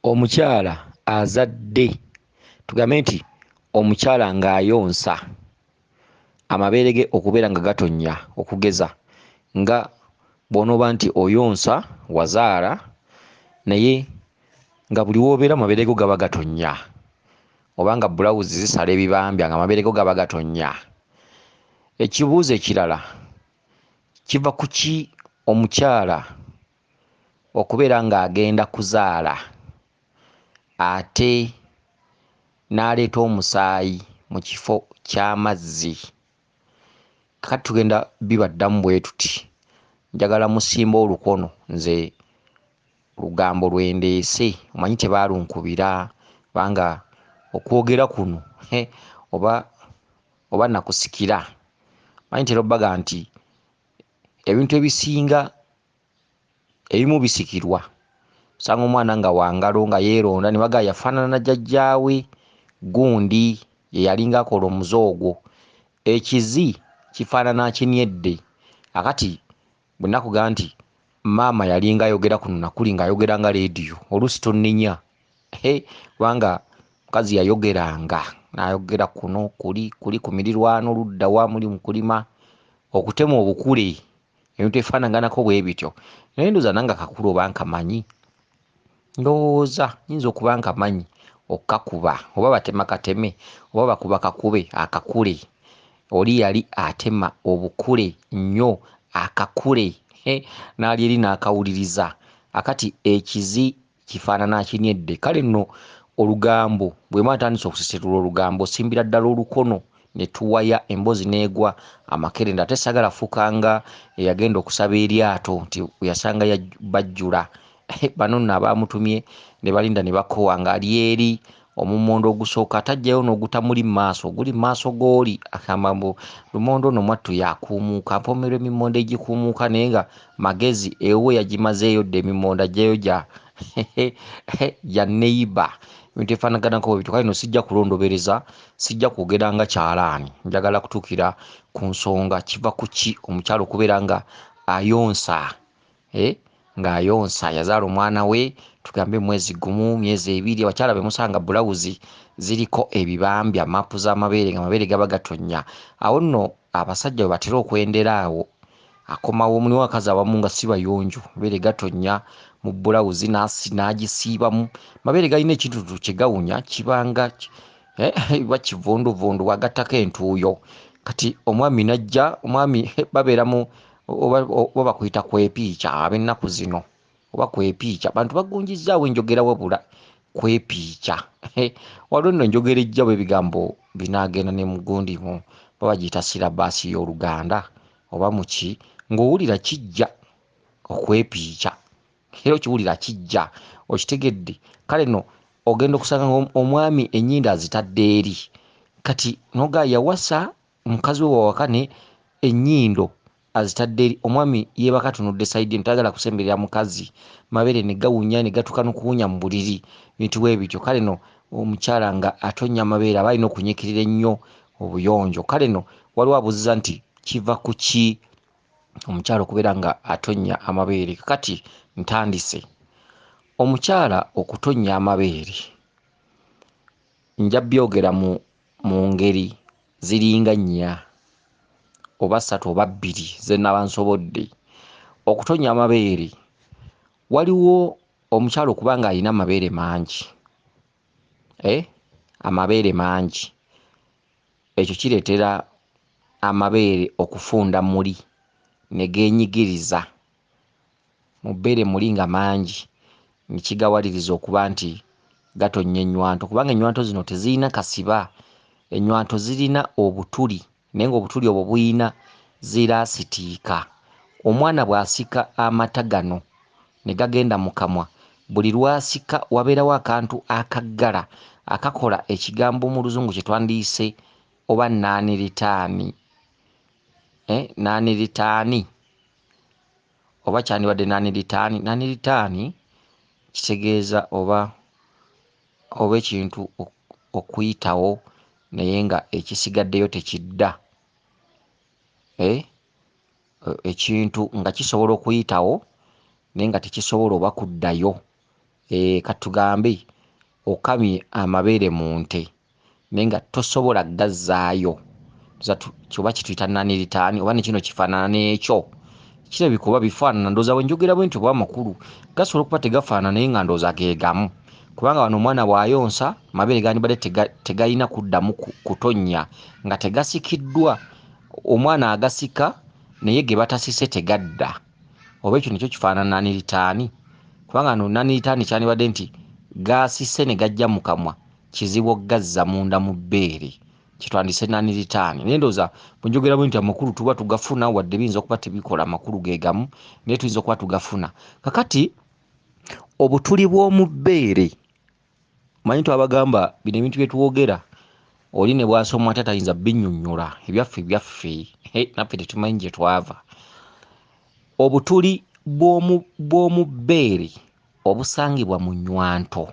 Omukyala azadde, tugambe nti omukyala ng'ayonsa, amabeere ge okubeera nga gatonnya, okugeza nga bw'onooba nti oyonsa, wazaala, naye nga buli w'obeera amabeere go gaba gatonnya, oba nga bbulawuzi zisala ebibambya ng'amabeere go gaba gatonnya. Ekibuuzo ekirala kiva ku ki omukyala okubeera ng'agenda kuzaala ate n'aleeta omusaayi mu kifo ky'amazzi? Kaakati tugenda bibaddamu bwe tuti. Njagala musimbe olukono, nze lugambo lwe ndeese, omanyi tebaalunkubira kubanga okwogera kuno oba oba nakusikira. Omanyi ntera obbaga nti ebintu ebisinga ebimu bisikirwa. Osanga omwana nga wa ngalo nga yeeronda ne bagamba yafaanana jjajjaawe gundi ye yalinga akola omuze ogwo. Ekizi kifaanana kinyedde. Kaakati bwe nakugamba nti maama yalinga ayogera kuno na kuli ng'ayogera nga leediyo, oluusi tonnenya kubanga mukazi yayogeranga n'ayogera kuno kuli kuli ku mirirwano ludda wa muli mu kulima, okutema obukule, ebintu ebifaanaganako bwe bityo. Naye ndowooza nange akakulu oba nkamanyi, ndowooza nnyinza okuba nkamanyi okkakuba oba batema kateme oba bakuba kakube akakule. Oli yali atema obukule nnyo akakule n'ali eri n'akawuliriza. Akati ekizi kifaanana kinyedde. Kale nno olugambo bwe mba ntandise okusesetula olugambo osimbira ddala olukono ne tuwaya emboozi n'egwa amakerenda, ate saagala fuuka nga eyagenda okusaba eryato nti yasanga bajjula. Bano nno abaamutumye ne balinda ne bakoowa ng'ali eri omummonde ogusooka ate aggyayo n'ogutamuli mu maaso, oguli mu maaso g'oli agamba mbu lumonde ono mwattu yakuumuuka, mpoomerwa emimmonde egikuumuuka naye nga magezi ewuwe yagimazeeyo dda emimmonde aggyayo gya gya neyiba. Ebintu ebifaanaganako bwe bityo. Kale nno sijja kulondobereza, sijja kwogera nga kyalaani, njagala kutuukira ku nsonga. Kiva ku ki omukyala okubeera nga ayonsa? Ng'ayonsa yazaala omwana we tugambe mwezi gumu, myezi ebiri. Abakyala be musanga bbulawuzi ziriko ebibambya, maapu z'amabeere ng'amabeere gaba gatonnya. Awo nno abasajja we batera okwendera awo, akomawo mulimu abakazi abamu nga si bayonjo, amabeere gatonnya mu bbulawuzi n'agisiibamu. Amabeere galina ekintuutu kye gawunya kibanga oba kivunduvundu bw'agattako entuuyo. Kati omwami n'ajja, omwami babeera mu oba oba bakuyita kwepiica ab'ennaku zino oba kwepiica, bantu bagunjizzaawo enjogera wabula kwepiica. Waliwo nno enjogera ejja oba ebigambo binaagenda ne mu gundi mu oba bagiyita sirabaasi y'Oluganda oba mu ki, ng'owulira kijja okwepiica era okiwulira kijja okitegedde. Kale nno ogenda okusanga omwami ennyindo azitadde eri, kati n'ogamba yawasa mukazi we wawaka ne ennyindo azitadde eri, omwami yeebaka atunudde sayidi eno tayagala kusemberera mukazi, mabeere ne gawunya ne gatuuka n'okuwunya mu buliri, bintu bwe bityo. Kale nno omukyala nga atonnya amabeere aba alina okunyiikirira ennyo obuyonjo. Kale nno waliwo abuuzizza nti kiva ku ki omukyala okubeera nga atonnya amabeere? Kaakati ntandise. Omukyala okutonnya amabeere nja byogera mu mu ngeri ziringa nnya oba ssatu oba bbiri ze nnaaba nsobodde. Okutonnya amabeere, waliwo omukyala okuba ng'alina amabeere mangi, amabeere mangi, ekyo kireetera amabeere okufunda muli ne geenyigiriza mu bbeere muli nga mangi ne kigawaliriza okuba nti gatonnya ennywanto kubanga ennywanto zino tezirina kasiba, ennywanto zirina obutuli naye ng'obutuli obwo buyina ziraasitiika. Omwana bw'asika amata gano ne gagenda mu kamwa, buli lw'asika wabeerawo akantu akaggala akakola ekigambo mu Luzungu kye twandiyise oba naaniritaani, naaniritaani oba kyandibadde naaniritaani. Naaniritaani kitegeeza oba oba ekintu okuyitawo naye nga ekisigaddeyo tekidda. Ekintu nga kisobola okuyitawo naye nga tekisobola oba kuddayo. Katugambe okamye amabeere mu nte naye nga tosobola gazzaayo, kyoba kituyita non-return oba ne kino kifaanana n'ekyo, kirabika oba bifaanana. Ndowooza bwe njogera bwe ntyo oba amakulu gasobola okuba tegafaanana, naye nga ndowooza ge gamu, kubanga wano omwana bw'ayonsa amabeere gandibadde tegalina kuddamu kutonnya nga tegasikiddwa. Omwana agasika naye ge batasise tegadda, oba ekyo nekyo kifaanana non-return, kubanga no non-return kyandibadde nti gasise ne gajja mu kamwa, kizibu okugazza munda mu bbeere, kitwandise non-return. Naye ndowooza bwe njogera bwe nti amakulu tuba tugafuna, wadde biyinza okuba tebikola amakulu ge gamu, naye tuyinza okuba tugafuna. Kakati obutuli bw'omu bbeere, manyi twabagamba bino ebintu bye twogera, oli ne bw'asoma atya tayinza binnyonnyola, ebyaffe byaffe, naffe tetumanyi gye twava. Obutuli bw'omu bbeere obusangibwa mu nnywanto,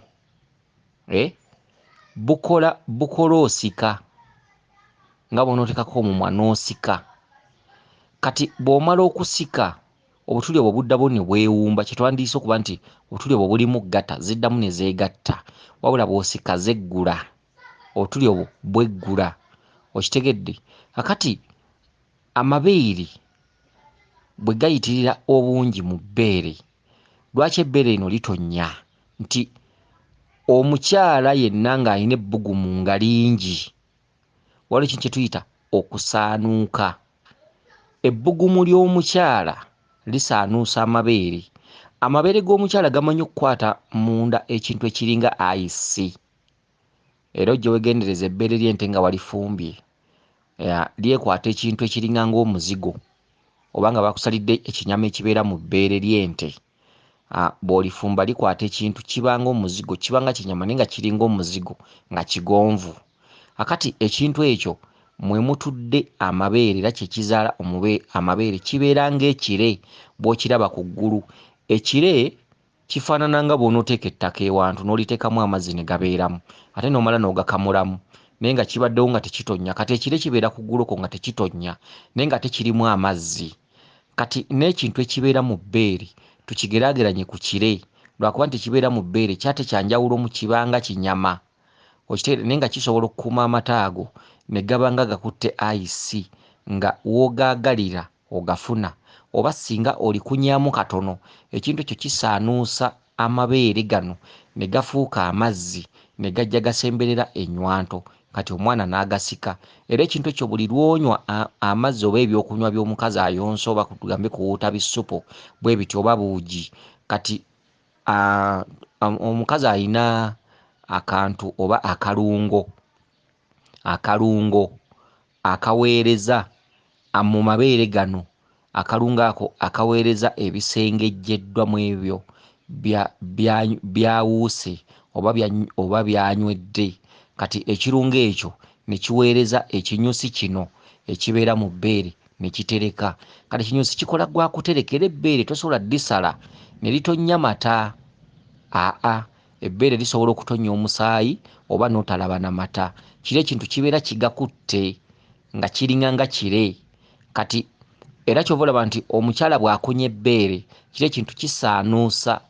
bukola osika nga bw'onooteekako omumwa n'osika. Kati bw'omala okusika obutuli obwo buddamu ne bwewumba, kye twandiise okuba nti obutuli obwo bulimu ggata ziddamu ne zeegatta, wabula bw'osika zeggula, obutuli obwo bweggula. Okitegedde? Kakati amabeere bwe gayitirira obungi mu bbeere, lwaki ebbeere lino litonnya? Nti omukyala yenna ng'alina ebbugumu nga lingi, waliwo ekintu kye tuyita okusaanuuka. Ebbugumu ly'omukyala lisaanuusa amabeere. Amabeere g'omukyala gamanyi okukwata munda ekintu ekiringa ayisi. Era ojje weegendereze ebbeere ly'ente nga walifumbye, lyekwata ekintu ekiringa ng'omuzigo, oba nga bakusalidde ekinyama ekibeera mu bbeere ly'ente. Bw'olifumba likwata ekintu kiba ng'omuzigo, kiba nga kinyama naye nga kiringa omuzigo nga kigonvu. Akati ekintu ekyo mwe mutudde amabeere era kye kizaala amabeere, kibeera ng'ekire bw'okiraba ku ggulu. Ekire kifaanana nga bw'onooteeka ettaka ewantu n'oliteekamu amazzi ne gabeeramu, ate n'omala n'ogakamulamu, naye nga kibaddewo nga tekitonnya. Kati ekire kibeera ku ggulu okwo nga tekitonnya, naye nga tekirimu amazzi. Kati n'ekintu ekibeera mu bbeere tukigeraageranye ku kire, lwakuba nti kibeera mu bbeere kyate kya njawulo mu kibanga kinyama, okitegeera, naye nga kisobola okukuuma amata ago ne gaba nga gakutte ayisi, nga w'ogaagalira ogafuna, oba singa olikunyaamu katono, ekintu ekyo kisaanuusa amabeere gano ne gafuuka amazzi ne gajja gasemberera ennywanto, kati omwana n'agasika. Era ekintu ekyo buli lw'onywa amazzi oba ebyokunywa by'omukazi ayonsa, oba tugambe kuwuuta bisupu bwe bityo oba buugi, kati omukazi alina akantu oba akalungo akaweereza mu mabeere gano, akalungo ako akaweereza ebisengejjeddwa mu ebyo byawuuse oba byanywedde. Kati ekirungo ekyo ne kiweereza ekinyusi kino ekibeera mu bbeere ne kitereka. Kati ekinyusi kikola gwa kutereka, era ebbeere tosobola ddisala ne litonnya mata. Aa, ebbeere lisobola okutonnya omusaayi oba n'otalaba na mata. Kiri ekintu kibeera kigakutte nga kiringa nga kire. Kati era ky'ova olaba nti omukyala bw'akunya ebbeere, kiri ekintu kisaanuusa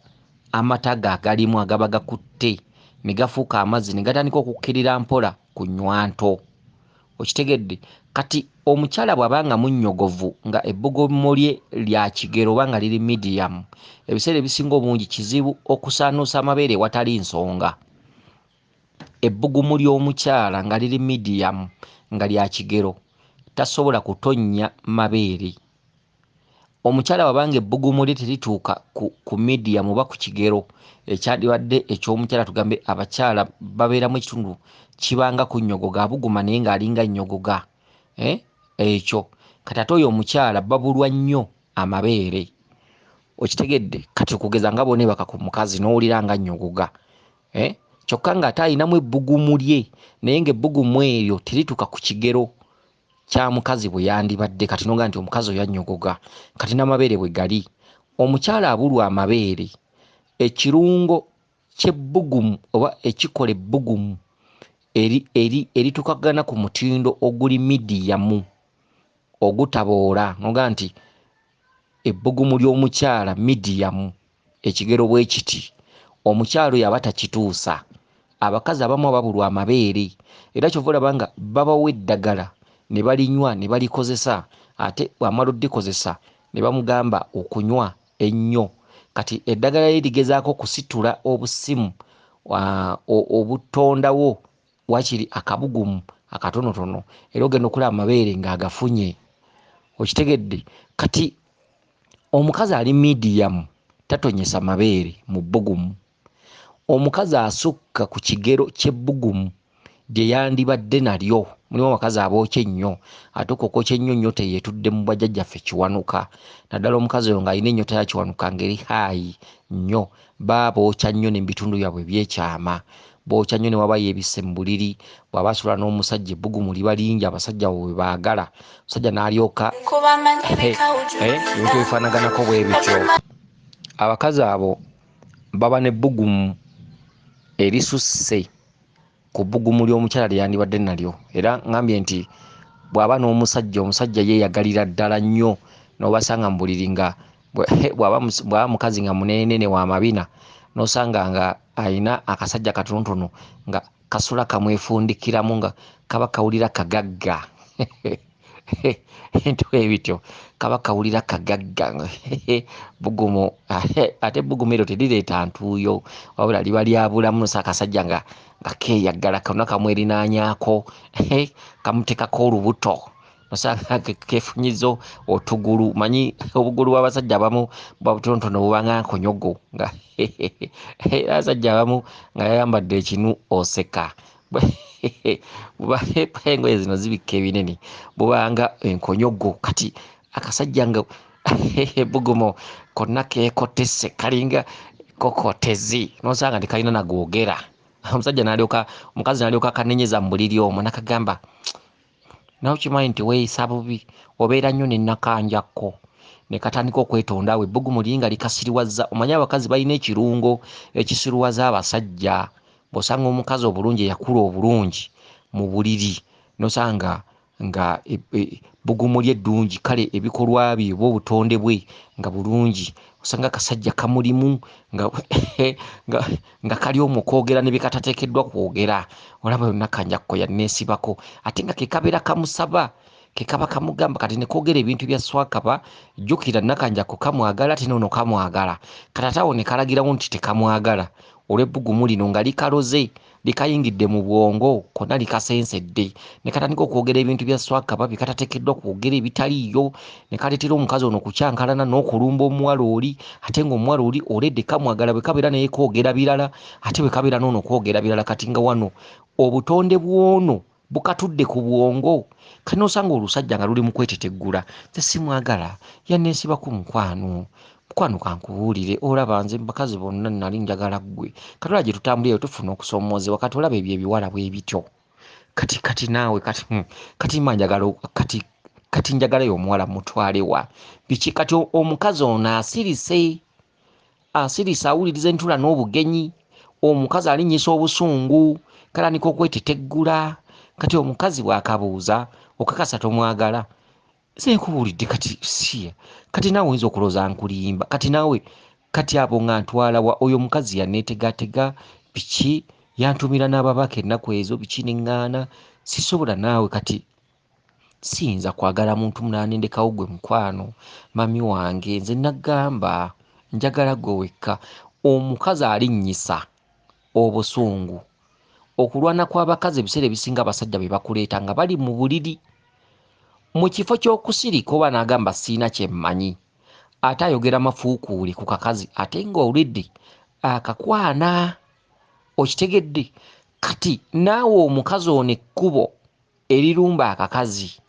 amata ge agalimu agaba gakutte ne gafuuka amazzi ne gatandika okukkirira mpola ku nnywanto. Okitegedde? Kati omukyala bw'aba nga munnyogovu nga ebbugumu lye lya kigero oba nga liri medium, ebiseera ebisinga obungi kizibu okusaanuusa amabeere ewatali nsonga. Ebbugumu ly'omukyala nga liri medium nga lya kigero, tasobola kutonnya mabeere. Omukyala bw'aba nga ebbugumu lye terituuka ku medium oba ku kigero ekyandibadde eky'omukyala, tugambe abakyala babeeramu ekitundu kibanga kunnyogoga, abuguma naye ng'alinga nnyogoga, ekyo. Kati ate oyo omukyala babulwa nnyo amabeere. Okitegedde? Kati okugeza nga bw'oneebaka ku mukazi n'owulira nga nnyogoga, kyokka ng'ate alinamu ebbugumu lye, naye ng'ebbugumu eryo terituuka ku kigero kya mukazi bwe yandibadde. Kati n'ogamba nti omukazi oyo annyogoga. Kati n'amabeere bwe gali, omukyala abulwa amabeere, ekirungo ky'ebbugumu oba ekikola ebbugumu erituukagana ku mutindo oguli medium ogutaboola, n'ogamba nti ebbugumu ly'omukyala medium ekigero bwe kiti, Omukyalo oyo aba takituusa. Abakazi abamu ababulwa amabeere, era kyova olaba nga babawa eddagala ne balinywa ne balikozesa, ate bw'amala oddikozesa ne bamugamba okunywa ennyo. Kati eddagala lye ligezaako okusitula obusimu obutondawo wakiri akabugumu akatonotono, era ogenda okulaba amabeere ng'agafunye. Okitegedde? Kati omukazi ali medium tatonyesa mabeere mu bbugumu. Omukazi asukka ku kigero ky'ebbugumu lye yandibadde nalyo. Mulimu abakazi abookya ennyo, ate okwokya ennyo nnyo teyeetudde mu bajjajjaffe Kiwanuka. Naddala omukazi oyo ng'alina ennyota ya Kiwanuka ng'eri haayi nnyo, baabookya nnyo ne mu bitundu byabwe eby'ekyama. Bookya nnyo ne waba yeebisse mu buliri, bw'aba asula n'omusajja ebbugumu liba lingi abasajja abo bwe baagala. Omusajja n'alyoka ebintu ebifaanaganako bwe bityo. Abakazi abo baba n'ebbugumu erisusse ku bbugumu ly'omukyala lye yandibadde nalyo. Era ŋŋambye nti bw'aba n'omusajja, omusajja yeeyagalira ddala nnyo n'obasanga mu buliri nga bw'aba mukazi nga munenenene wa mabina, n'osanga nga ayina akasajja katonotono nga kasula kamwefundikiramu nga kaba kawulira kagagga. Ebintu ebityo kaba kawulira kagagga. Bbugumu, ate ebbugumu eryo terireeta ntuuyo, wabula liba lya bulamu. N'osanga akasajja nga keeyagala konna kamwerinaanyaako, kamuteekako olubuto, osanga keefunyiza otugulu. Manyi obugulu bw'abasajja abamu buba butonotono buba nga nkonyogo, nga era abasajja abamu nga yayambadde ekinu oseka. Buba engoye zino zibikka ebinene, buba nga enkonyogo. Kati akasajja nga ebbugumu konna keekotese, kalinga kokotezi, n'osanga tekalina na googera. Omusajja n'alyoka, omukazi n'alyoka akanenyeza mu buliri omwo n'akagamba, nawe okimanyi nti weeyisa bubi, obeera nnyo ne nnakanjakko. Ne katandika okwetonda awo ebbugumu liri nga likasiriwazza. Omanyi abakazi balina ekirungo ekisiruwaza abasajja. Bw'osanga omukazi obulungi eyakula obulungi mu buliri, n'osanga nga ebbugumu lye ddungi, kale ebikolwa bye oba obutonde bwe nga bulungi, osanga akasajja kamulimu nga kali omwo koogera ne bye katateekeddwa kwogera. Olaba yonna kanjakko yanneesibako, ate nga ke kabeera kamusaba, ke kaba kamugamba. Kati ne koogera ebintu bya swakaba, jjukira Nakanjakko kamwagala ate n'ono kamwagala. Kati ate awo ne kalagirawo nti tekamwagala olw'ebbugumu lino nga likaloze, likayingidde mu bwongo, konna likasensedde. Ne katandika okwogera ebintu bya swakaba bye katateekeddwa kwogera ebitaliiyo, ne kaleetera omukazi ono okukyankalana n'okulumba omuwala oli, ate ng'omuwala oli oledde kamwagala, bwe kabeera naye koogera birala, ate bwe kabeera n'ono koogera birala. Kati nga wano obutonde bw'ono bukatudde ku bwongo. Kati n'osanga olusajja nga luli mu kweteteggula, nze simwagala, yanneesibako mukwano. Mukwano kankubuulire, olaba nze bakazi bonna nali njagala ggwe. Kati olaba gye tutambulira tufuna okusoomoozebwa, kati olaba ebyo ebiwala bwe bityo. Kati, kati naawe, kati, kati mba njagala, kati, kati njagalayo omuwala mutwale wa? Biki? Kati omukazi ono asirise, asirise awuliriza entula n'obugenyi. Omukazi alinnyisa obusungu, katandika okweteteggula. Kati omukazi bw'akabuuza, okakasa tomwagala. Nze nkubuulidde kati siya. Kati naawe oyinza okulowooza nkulimba. Kati naawe, kati abo nga ntwala wa? Oyo omukazi yanneetegaatega biki, yantumira n'ababaka ennaku ezo biki ne ŋŋaana. Sisobola naawe kati siyinza kwagala muntu mulala ne ndekawo gwe mukwano, mami wange. Nze nagamba njagala gwe wekka. Omukazi alinnyisa obusungu. Okulwana kw'abakazi ebiseera ebisinga abasajja be bakuleeta nga bali mu buliri. Mu kifo ky'okusirika oba n'agamba siina kye mmanyi, ate ayogera mafuukuule ku kakazi ate ng'olidde akakwana. Okitegedde? Kati naawe omukazi ono ekkubo erirumba akakazi,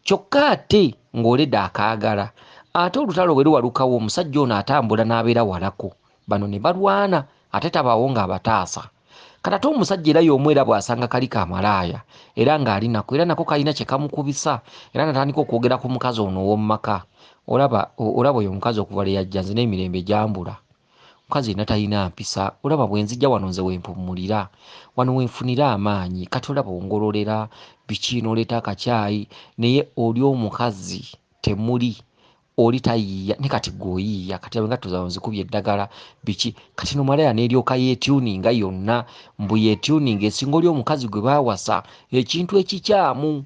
kyokka ate ng'oledde akaagala, ate olutalo bwe luwalukawo omusajja ono atambula n'abeera walako, bano ne balwana ate tabaawo ng'abataasa. Kati ate omusajja era y'omu era bw'asanga kali kamalaaya era ng'ali nako, era nako kalina kye kamukubisa, era n'atandika okwogera ku mukazi ono ow'omu maka. Olaba, olaba oyo omukazi okuva lwe yajja nze n'emirembe gyambula. Omukazi yenna talina mpisa. Olaba bwe nzija wano nze we mpummulira, wano we nfunira amaanyi. Kati olaba ongololera biki n'oleeta akacaayi, naye oli omukazi temuli. Oli tayiiya ne kati gwe oyiiya, kati abo engatto zaabwe nzikubye eddagala biki. Kati no malaaya n'eryoka yeetuninga yonna, mbu yeetuninga esinga oli omukazi gwe baawasa, ekintu ekikyamu.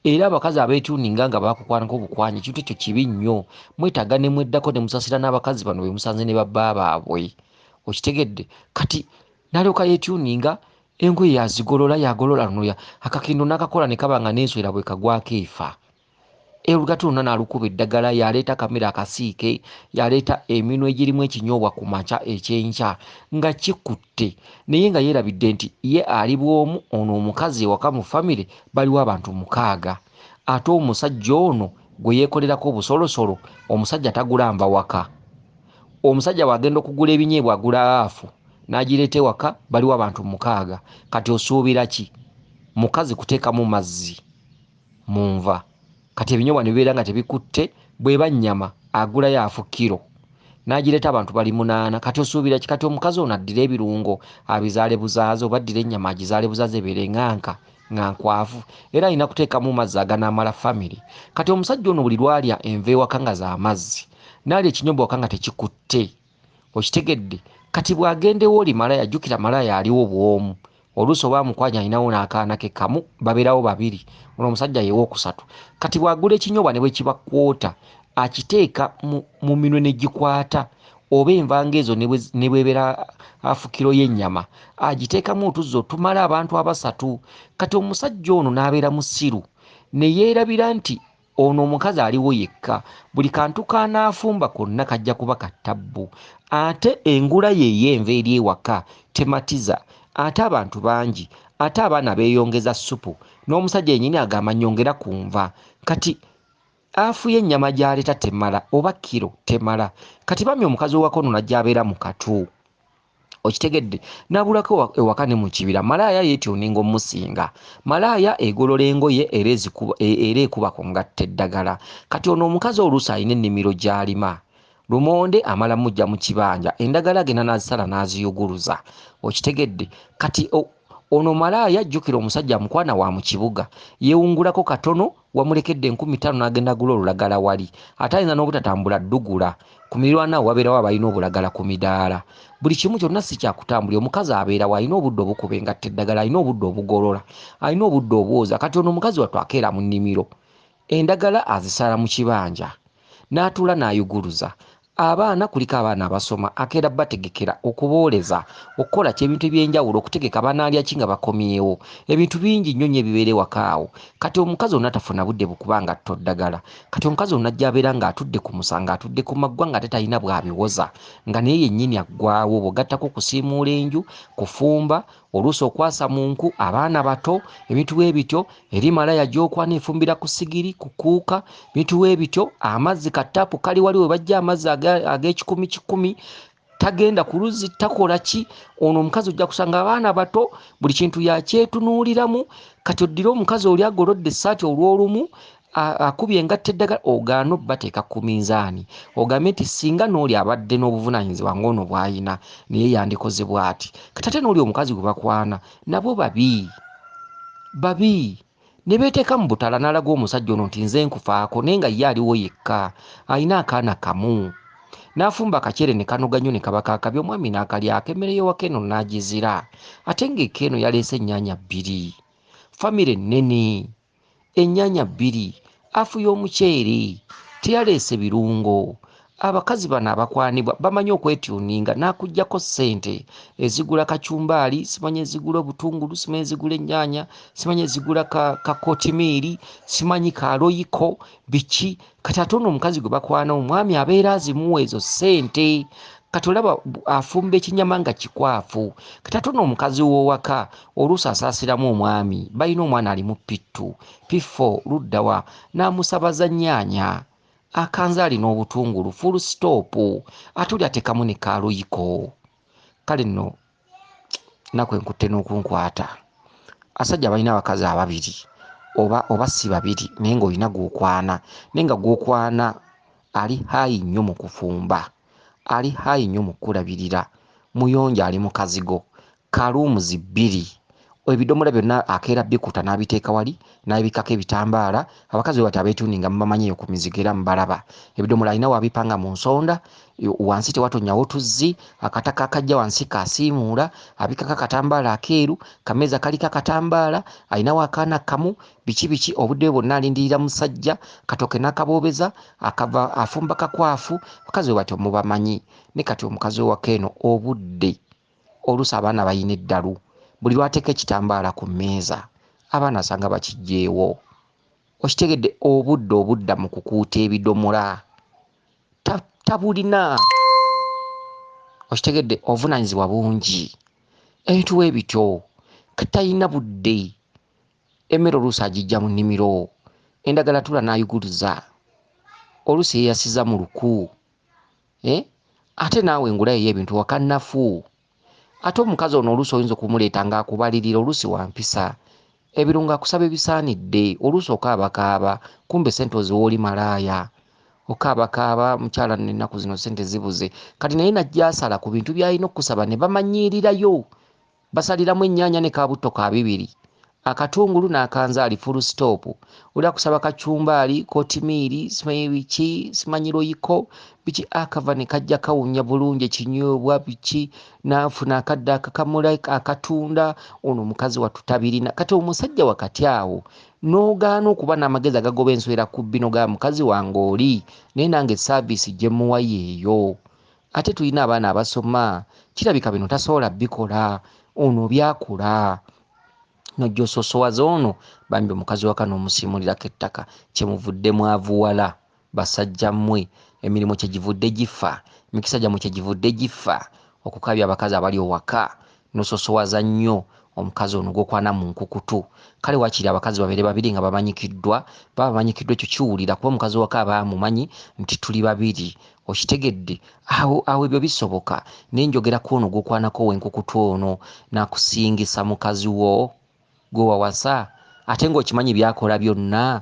Era abakazi abeetuninga nga baakukwanako bukwanyi, ekintu ekyo kibi nnyo. Mwetaaga ne mweddako ne musaasira n'abakazi bano be musanze ne babba baabwe. Okitegedde? Kati n'alyoka yeetuninga, engoye yazigolola, yagolola luno, akakindo n'akakola ne kaba nga n'enswera bwe kagwako efa. Olugato lwonna n'alukuba eddagala, yaleeta akamere akasiike, yaleeta eminwe egirimu ekinyoobwa ku makya ekyenkya nga kikutte, naye nga yeerabidde nti ye ali bw'omu, ono omukazi ewaka mu famire baliwo abantu 6, ate omusajja ono gwe yeekolerako obusolosolo, omusajja tagula nva waka. Omusajja bw'agenda okugula ebinyeebwa agula haafu n'agireeta ewaka, baliwo abantu 6. Kati osuubira ki? Mukazi kuteekamu mazzi mu nva. Kati ebinyoobwa ne bibeera nga tebikutte, bw'eba nnyama agulayo haafu kiro n'agireeta abantu bali 8. Kati osuubira ki? Kati omukazi ono addire ebirungo abizaale buzaaze, oba addire ennyama agizaale buzaaze ebeere ŋŋanka nga nkwafu, era alina kuteekamu mazzi aganaamala famire. Kati omusajja ono buli lw'alya enva ewaka nga za mazzi, n'alya ekinyoobwa ewaka nga tekikutte, okitegedde? Kati bw'agenda ew'oli malaaya, jjukira malaaya aliwo bw'omu, oluusi oba amukwanya alinawo n'akaana ke kamu, babeerawo 2, ono omusajja ye wookusatu. Kati bw'agula ekinyoobwa ne bwe kiba kwota, akiteeka mu minwe ne gikwata, oba enva ng'ezo ne bw'ebeera haafu kiro y'ennyama, agiteekamu otuzzi otumala abantu 3. Kati omusajja ono n'abeera musiru, ne yeerabira nti ono omukazi aliwo yekka, buli kantu k'anaafumba konna kajja kuba ka ttabbu, ate engula ye ey'enva eri ewaka tematiza, ate abantu bangi, ate abaana beeyongeza ssupu, n'omusajja yennyini agamba nnyongera ku nva. Kati haafu y'ennyama gy'aleeta temala, oba kiro temala. Kati bambi omukazi owaka ono n'ajja abeera mu katu, okitegedde? N'abulako ewaka ne mu kibira. Malaaya yeetuninga omusinga, malaaya egolola engoye era era ekuba ku ngatto eddagala. Kati ono omukazi oluusi alina ennimiro gy'alima, lumonde amala mujja mu kibanja, endagala agenda n'azisala n'aziyuguluza, okitegedde? Kati ono malaaya jjukira omusajja amukwana wa mu kibuga, yeewungulako katono, wamulekedde 5,000 n'agenda agula olulagala wali, ate ayinza n'obutatambula ddugula. Ku miriraano awo wabeerawo abalina obulagala ku midaala. Buli kimu kyonna si kya kutambulira. Omukazi abeerawo alina obudde obukuba engatto eddagala, alina obudde obugolola, alina obudde obwoza. Kati ono omukazi wattu akeera mu nnimiro, endagala azisala mu kibanja, n'atuula n'ayuguluza. Abaana kuliko abaana abasoma, akeera bategekera okubooleza, okukola ki ebintu eby'enjawulo, okutegeka banaalya ki nga bakomyewo, ebintu bingi nnyo nnyo ebibeera ewaka awo. Kati omukazi ono atafuna budde bukuba ngatto ddagala. Kati omukazi ono ajja abeera ng'atudde ku musango, atudde ku maggwa ng'ate talina bw'abiwoza, nga naye yennyini aggwawo, bw'ogattako okusiimuula enju, kufumba, oluusi okwasa mu nku, abaana bato, ebintu bwe bityo, eri malaaya gy'okwana efumbira ku sigiri, ku kuuka, bintu bwe bityo, amazzi ka ttaapu kali wali we bajja amazzi ag'ekikumi kikumi, tagenda ku luzzi, takola ki. Ono omukazi ojja kusanga abaana bato, buli kintu yakyetunuuliramu. Kati oddire omukazi oli agolodde essaati olw'olumu, akubye engatto eddagala, ogaana obbateeka ku minzaani, ogambe nti singa n'oli abadde n'obuvunaanyizibwa ng'ono bw'alina, naye yandikoze bw'ati. Kati ate n'oli omukazi gwe bakwana nabo babi babi, ne beeteeka mu butala n'alaga omusajja ono nti nze nkufaako, naye nga ye aliwo yekka, alina akaana kamu. N'afumba akaceere ne kanoga nnyo ne kaba kaakabi, omwami n'akalyako, emmere y'ewaka eno n'agizira, ate ng'eka eno yaleese ennyaanya 2, famire nnene, ennyaanya 2, afu y'omuceere, teyaleese birungo. Abakazi bano abakwanibwa bamanyi okwetuninga, n'akuggyako ssente ezigula kacumbaali, simanyi ezigula obutungulu, simanyi ezigula ennyaanya, simanyi ezigula kakotimiiri, simanyi kaloyiko, biki. Kati ate ono omukazi gwe bakwana omwami abeera azimuwa ezo ssente. Kati olaba afumba ekinyama nga kikwafu. Kati ate ono omukazi w'owaka oluusi asaasiramu omwami, balina omwana ali mu P2, P4 luddawa, n'amusabaza nnyaanya, akanzaali n'obutungulu, full stop, ate oli ateekamu ne kaloyiko. Kale nno nnaku enkutte n'okunkwata. Asajja balina abakazi ababiri oba si babiri, naye ng'olina gw'okwana, naye nga gw'okwana ali haayi nnyo mu kufumba, ali haayi nnyo mu kukulabirira, muyonjo ali mu kazigo, kaluumuzi 2, Ebidomola byonna akeera bikuta n'abiteeka wali n'abibikkako ebitambaala. Abakazi bwe batyo abeetuuninga mubamanyi eyo ku mizigo era mubalaba. Ebidomola alina w'abipanga mu nsonda, wansi tewatonyawo tuzzi, akataka akajja wansi kasiimuula, abikkako akatambaala akeeru, kameeza kaliko akatambaala, alinawo akaana kamu, biki biki, obudde bwe bwonna alindirira musajja, katooke n'akaboobeza, akava afumba kakwafu. Abakazi bwe batyo mubamanyi. Ne kati omukazi w'ewaka eno obudde, oluusi abaana balina eddalu. Buli lw'ateeka ekitambaala ku mmeeza, abaana asanga bakiggyeewo. Okitegedde obudde obudda mu kukuuta ebidomola tabulina. Okitegedde obuvunaanyizibwa bungi. Ebintu bwe bityo talina budde. Emmere oluusi agiggya mu nnimiro, endagala atula n'ayuguluza, oluusi yeeyasiza mu luku. Ate naawe engula ye y'ebintu waka nnafu. Ate omukazi ono oluusi oyinza okumuleeta ng'akubalirira, oluusi wa mpisa, ebirungo akusaba ebisaanidde, oluusi okaabakaaba, kumbe ssente oziwa oli malaaya. Okaabakaaba mukyala nno ennaku zino ssente zibuze. Kati naye n'ajja asala ku bintu by'alina okusaba ne bamanyiirirayo. Basaliramu ennyaanya ne kabutto ka bibiri, akatungulu n'akanzaali full stop. Oli akusaba kacumbaali, kotimiiri, simanyi biki, simanyi loyiko, biki, akava ne kajja kawunya bulungi ekinyoobwa biki, n'afuna akadde akakamula akatunda. Ono omukazi wattu tabirina. Kati omusajja wakati awo n'ogaana okuba n'amagezi agagoba ensowera ku bino ga mukazi wange oli, naye nange saaviisi gye mmuwa yeeyo. Ate tulina abaana abasoma, kirabika bino tasobola bikola, ono byakula. N'ojja ososowaza ono, bambi omukazi waka n'omusiimulirako ettaka. Kyemuvudde mwavuwala basajja mmwe, emirimu kye givudde gifa, emikisa gyammwe kye givudde gifa, okukaabya abakazi abali owaka, n'ososowaza nnyo omukazi ono gw'okwana mu nkukutu. Kale waakiri abakazi babeere babiri nga bamanyikiddwa, baba bamanyikiddwa ekyo kiwulira kuba omukazi waka aba amumanyi nti tuli babiri. Okitegedde? Awo awo ebyo bisoboka. Naye njogera ku ono gw'okwanako ow'enkukutu ono n'akusingisa mukazi wo gwe wawasa, ate ng'okimanyi by'akola byonna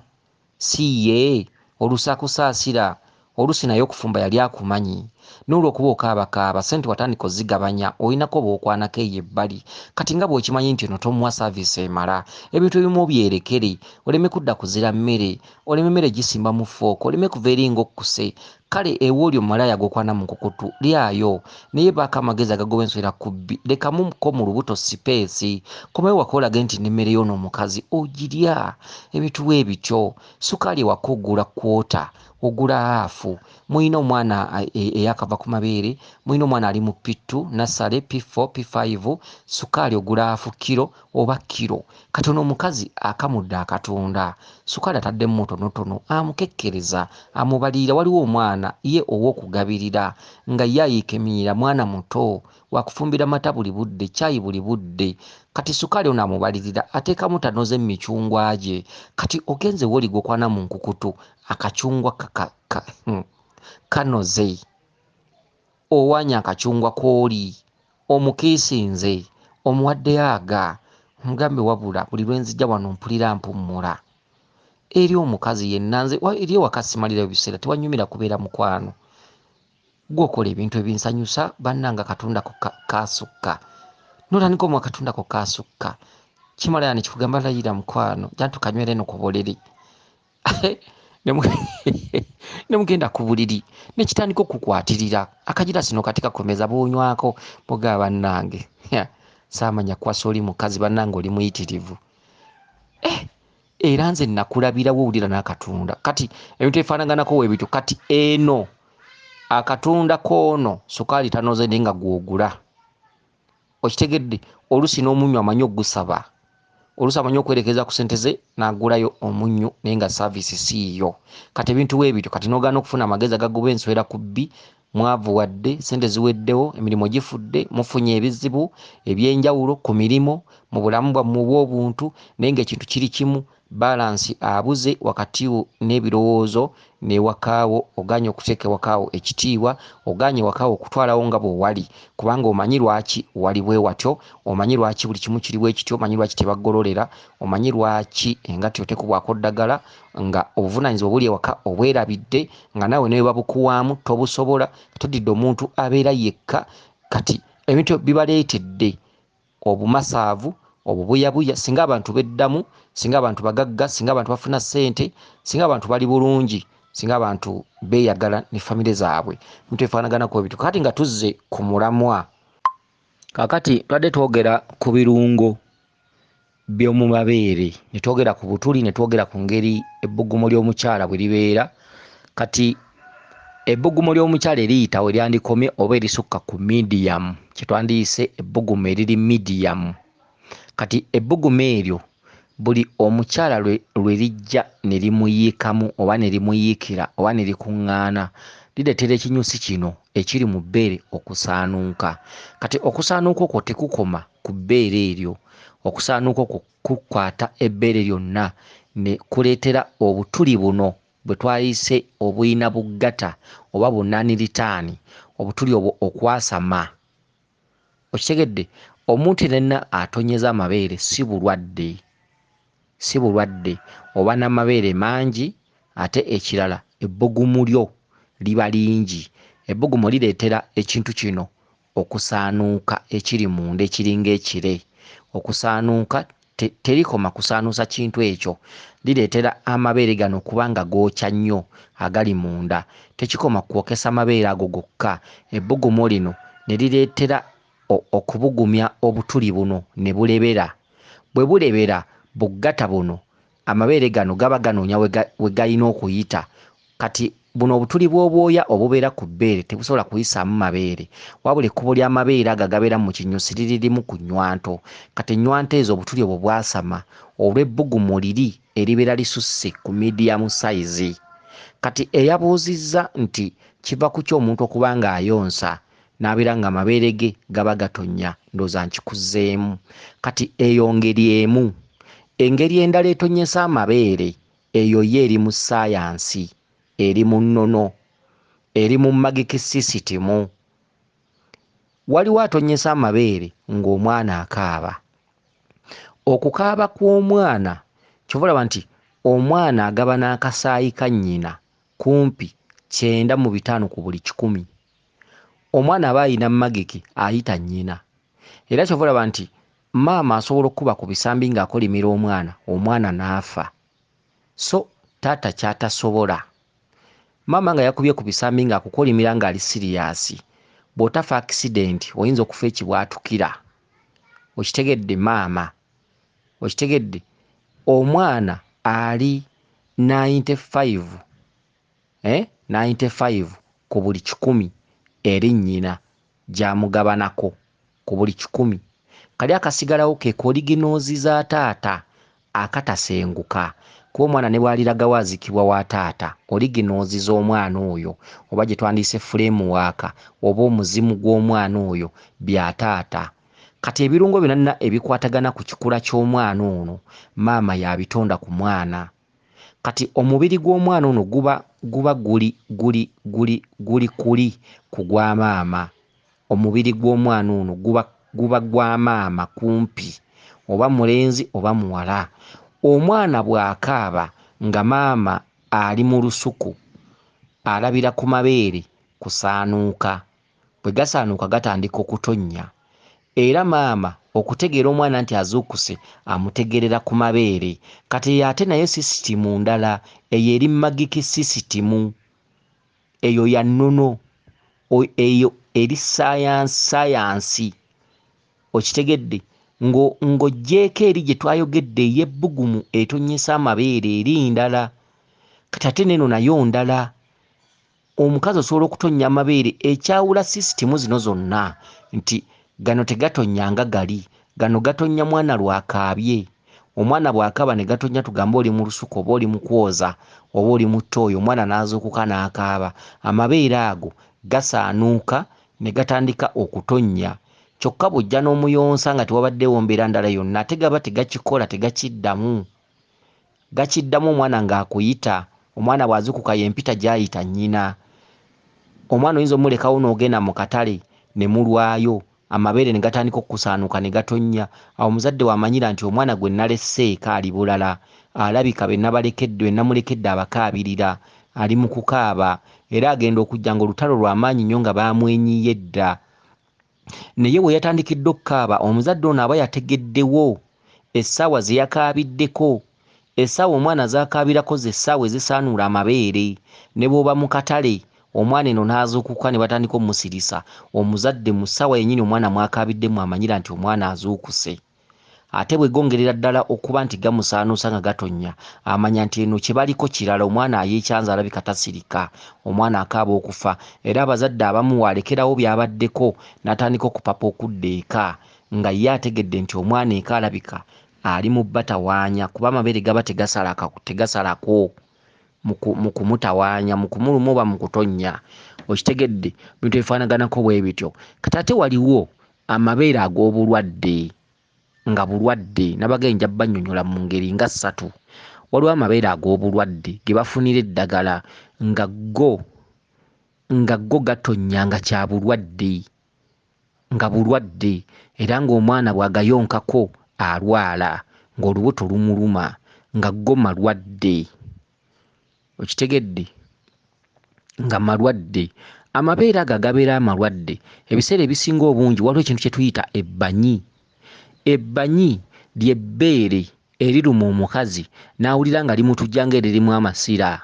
si ye, oluusi akusaasira, oluusi naye okufumba yali akumanyi. N'olwokuba okaabakaaba, ssente watandika ozigabanya, olinako bw'okwanako eyo ebbali. Kati nga bw'okimanyi nti ono tomuwa saaviisi emala, ebintu ebimu obyerekere, oleme kudda kuzira mmere, oleme emmere gisimba mu ffooko, oleme kuva eri ng'okkuse. Kale ewooli omumalaaya gw'okwana mu nkukutu, lyayo, naye baako amagezi agagoba ensowera ku bbi, lekamuko mu lubuto sipeesi, komawo ewaka olage nti n'emmere y'ono omukazi ogirya. Ebintu bwe bityo. Sukaali ewaka ogula kwota, ogula haafu. Mulina omwana eyakava ku mabeere, mulina omwana ali mu P2, nursery, P4, P5, sukaali ogula haafu kiro oba kiro. Kati ono omukazi akamudde akatunda, sukaali ataddemu mutonotono, amukekkereza, amubalirira. Waliwo omwana ye ow'okugabirira nga ye ayiika eminyira, mwana muto, wakufumbira mata buli budde, caayi buli budde. Kati sukaali ono amubalirira, ateekamu tanoze mu micungwa gye. Kati ogenze w'oli gw'okwana mu nkukutu, akacungwa kanoze, owaanya akacungwa k'oli, omukiisinze, omuwaddeyo aga, omugambe wabula buli lwe nzija wano mpulira mpummula. Eri omukazi yenna nze eri ewaka simalirayo biseera, tewanyumira kubeera mukwano. Gw'okola ebintu ebinsanyusa, bannange akatundako kaasukka. N'otandika omuwa akatundako kaasukka. Kimala ne kikugamba layira mukwano, jantu kanywere eno ku buliri. Ne mugenda ku buliri, ne kitandika okukwatirira. Akagirasi n'okateeka ku mmeeza bw'onywako, bw'ogamba bannange, saamanya kuwasa oli mukazi, bannange oli muyitirivu. Era nze nakulabirawo owulira n'akatunda. Kati ebintu ebifaanaganako bwe bityo. Kati eno akatunda k'ono sukaali tanoze naye nga gw'ogula. Okitegedde? Oluusi n'omunnyo amanyi okugusaba, oluusi amanyi okwerekeza ku ssente ze n'agulayo omunnyo naye nga saaviisi si yiyo. Kati ebintu bwe bityo. Kati n'ogaana okufuna amagezi agagoba ensowera ku bbi, mwavuwadde, ssente ziweddewo, emirimu gifudde, mufunye ebizibu eby'enjawulo ku mirimu, mu bulamu bwammwe obw'obuntu, naye ng'ekintu kiri kimu, balansi abuze wakati wo n'ebirowoozo n'ewakaawo, ogaanye okuteeka ewakaawo ekitiibwa, ogaanye ewakaawo okutwalawo nga bw'owali, kubanga omanyi lwaki wali bwe watyo, omanyi lwaki buli kimu kiri bwe kityo, omanyi lwaki tebagololera, omanyi lwaki engatto tekubwako ddagala, nga obuvunaanyizibwa buli ewaka obwerabidde, nga naawe ne bwe babukuwaamu tobusobola, todidde omuntu abeera yekka. Kati ebintu bibaleetedde obumasaavu, Obubuyabuya, singa abantu beddamu, singa abantu bagagga, singa abantu bafuna ssente, singa abantu bali bulungi, singa abantu beeyagala ne famire zaabwe, bintu ebifaanaganako ebityo. Kakati nga tuzze ku mulamwa, kaakati tubadde twogera ku birungo by'omu mabeere, ne twogera ku butuli, ne twogera ku ngeri ebbugumu ly'omukyala bwe libeera. Kati ebbugumu ly'omukyala eriyita we lyandikomye oba erisukka ku medium, kye twandiyise ebbugumu eriri medium. Kati ebbugumu eryo buli omukyala lwe lijja ne limuyiikamu oba ne limuyiikira oba ne likuŋŋaana, lireetera ekinyusi kino ekiri mu bbeere okusaanuuka. Kati okusaanuuka okwo tekukoma ku bbeere eryo, okusaanuuka okwo kukwata ebbeere lyonna ne kuleetera obutuli buno bwe twayise obulina buggata oba bunnaniritaani, obutuli obwo okwasama. Okitegedde? Omuntu yenna atonyeza amabeere si bulwadde, si bulwadde. Oba n'amabeere mangi, ate ekirala ebbugumu lyo liba lingi. Ebbugumu lireetera ekintu kino okusaanuuka ekiri munda ekiringa ekire. Okusaanuuka terikoma kusaanuusa kintu ekyo, lireetera amabeere gano okuba nga gookya nnyo agali munda. Tekikoma kwokesa mabeere ago gokka, ebbugumu lino ne lireetera okubugumya obutuli buno ne bulebera. Bwe bulebera buggata buno, amabeere gano gaba ganoonya we galina okuyita. Kati buno obutuli bw'obwoya obubeera ku bbeere tebusobola kuyisaamu mabeere, wabula ekkubo ly'amabeere ago agabeera mu kinyusi liri limu ku nnywanto. Kati ennywanto ezo obutuli obwo bwasama olw'ebbugumu liri eribeera lisusse ku medium size. Kati eyabuuzizza nti kiva ku ki omuntu okuba ng'ayonsa n'abeera ng'amabeere ge gaba gatonnya, ndowooza nkikuzzeemu. Kati eyo ngeri emu. Engeri endala etonnyesa amabeere eyo yo eri mu ssaayansi, eri mu nnono, eri mu magic system. Waliwo atonnyesa amabeere ng'omwana akaaba. Okukaaba kw'omwana, ky'ova olaba nti omwana agaba n'akasaayi ka nnyina kumpi 95 ku buli 100. Omwana aba alina magiki ayita nnyina. Era ky'ova olaba nti maama asobola okukuba ku bisambi ng'akolimira omwana, omwana n'afa. So taata ky'atasobola. Maama nga yakubye ku bisambi ng'akukolimira ng'ali siriyaasi, bw'otafa accident oyinza okufa ekibwatukira. Okitegedde maama? Okitegedde? Omwana ali 95, 95 ku buli 100 eri nnyina gy'amugabanako ku buli 100. Kali akasigalawo ke koliginoozi za taata akatasenguka. Kuba omwana ne bw'aliragawo aziikibwa wa taata, oliginoozi z'omwana oyo oba gye twandiyise framework oba omuzimu gw'omwana oyo bya taata. Kati ebirungo byonna ebikwatagana ku kikula ky'omwana ono maama y'abitonda ku mwana. Kati omubiri gw'omwana ono guba guli guli guli guli kuli ku gwa maama. Omubiri gw'omwana ono guba gwa maama kumpi, oba mulenzi oba muwala. Omwana bw'akaaba nga maama ali mu lusuku, alabira ku mabeere kusaanuuka. Bwe gasaanuuka gatandika okutonnya. Era maama okutegeera omwana nti azuukuse amutegeerera ku mabeere. Kati eyo ate nayo sisitimu ndala, eyo eri magiki sisitimu. Eyo ya nnono, eyo eri saayansi. Okitegedde? Ng'oggyeeko eri gye twayogedde ey'ebbugumu etonnyesa amabeere eri ndala. Kati ate n'eno nayo ndala. Omukazi osobola okutonnya amabeere, ekyawula sisitimu zino zonna nti gano tegatonnya nga gali, gano gatonnya mwana lw'akaabye. Omwana bw'akaaba ne gatonnya, tugambe oli mu lusuku oba oli mu kwoza oba oli mu ttooyi, omwana n'azuukuka n'akaaba, amabeere ago gasaanuuka ne gatandika okutonnya. Kyokka bw'ojja n'omuyonsa nga tewabaddeewo mbeera ndala yonna, ate gaba tegakikola, tegakiddamu. Gakiddamu omwana ng'akuyita. Omwana bw'azuukuka y'empita gy'ayita nnyina. Omwana oyinza omulekawo n'ogenda mu katale ne mulwayo, amabeere ne gatandika okukusaanuuka ne gatonnya. Awo omuzadde w'amanyira nti omwana gwe nalese eka ali bulala, alabika be namulekedde abakaabirira, ali mu kukaaba, era agenda okujja ng'olutalo lwa maanyi nnyo nga baamwenyiye dda. Naye we yatandikidde okukaaba, omuzadde ono aba yategeddewo Essaawa ze yakaabiddeko, essaawa omwana z'akaabirako ze ssaawa ezisaanuula amabeere. Ne bw'oba mu katale omwana eno n'azuukuka ne batandika omusirisa, omuzadde mu ssaawa yennyini omwana mw'akaabidde mw'amanyira nti omwana azuukuse. Ate bwe gongerera ddala okuba nti gamusaanuusa nga gatonnya, amanya nti eno kye baliko kirala, omwana ayeekyanze alabika tasirika, omwana akaaba okufa. Era abazadde abamu w'alekerawo by'abaddeko n'atandika okupapa okudda eka nga ye ategedde nti omwana eka alabika ali mu batawaanya, kuba amabeere gaba tegasalako mu kumutawaanya, mu kumuluma oba mu kutonnya. Okitegedde? Bintu ebifaanaganako bwe bityo. Kati ate waliwo amabeere ag'obulwadde nga bulwadde, nabagambye nja bannyonnyola mu ngeri nga ssatu. Waliwo amabeere ag'obulwadde ge bafunira eddagala nga go gatonnya nga kya bulwadde, nga bulwadde, era ng'omwana bw'agayonkako alwala, ng'olubuto lumuluma, nga go malwadde. Okitegedde? Nga malwadde. Amabeere ago agabeera amalwadde, ebiseera ebisinga obungi waliwo ekintu kye tuyita ebbanyi. Ebbanyi ly'ebbeere eriruma omukazi n'awulira nga limutujja ng'eririmu amasira.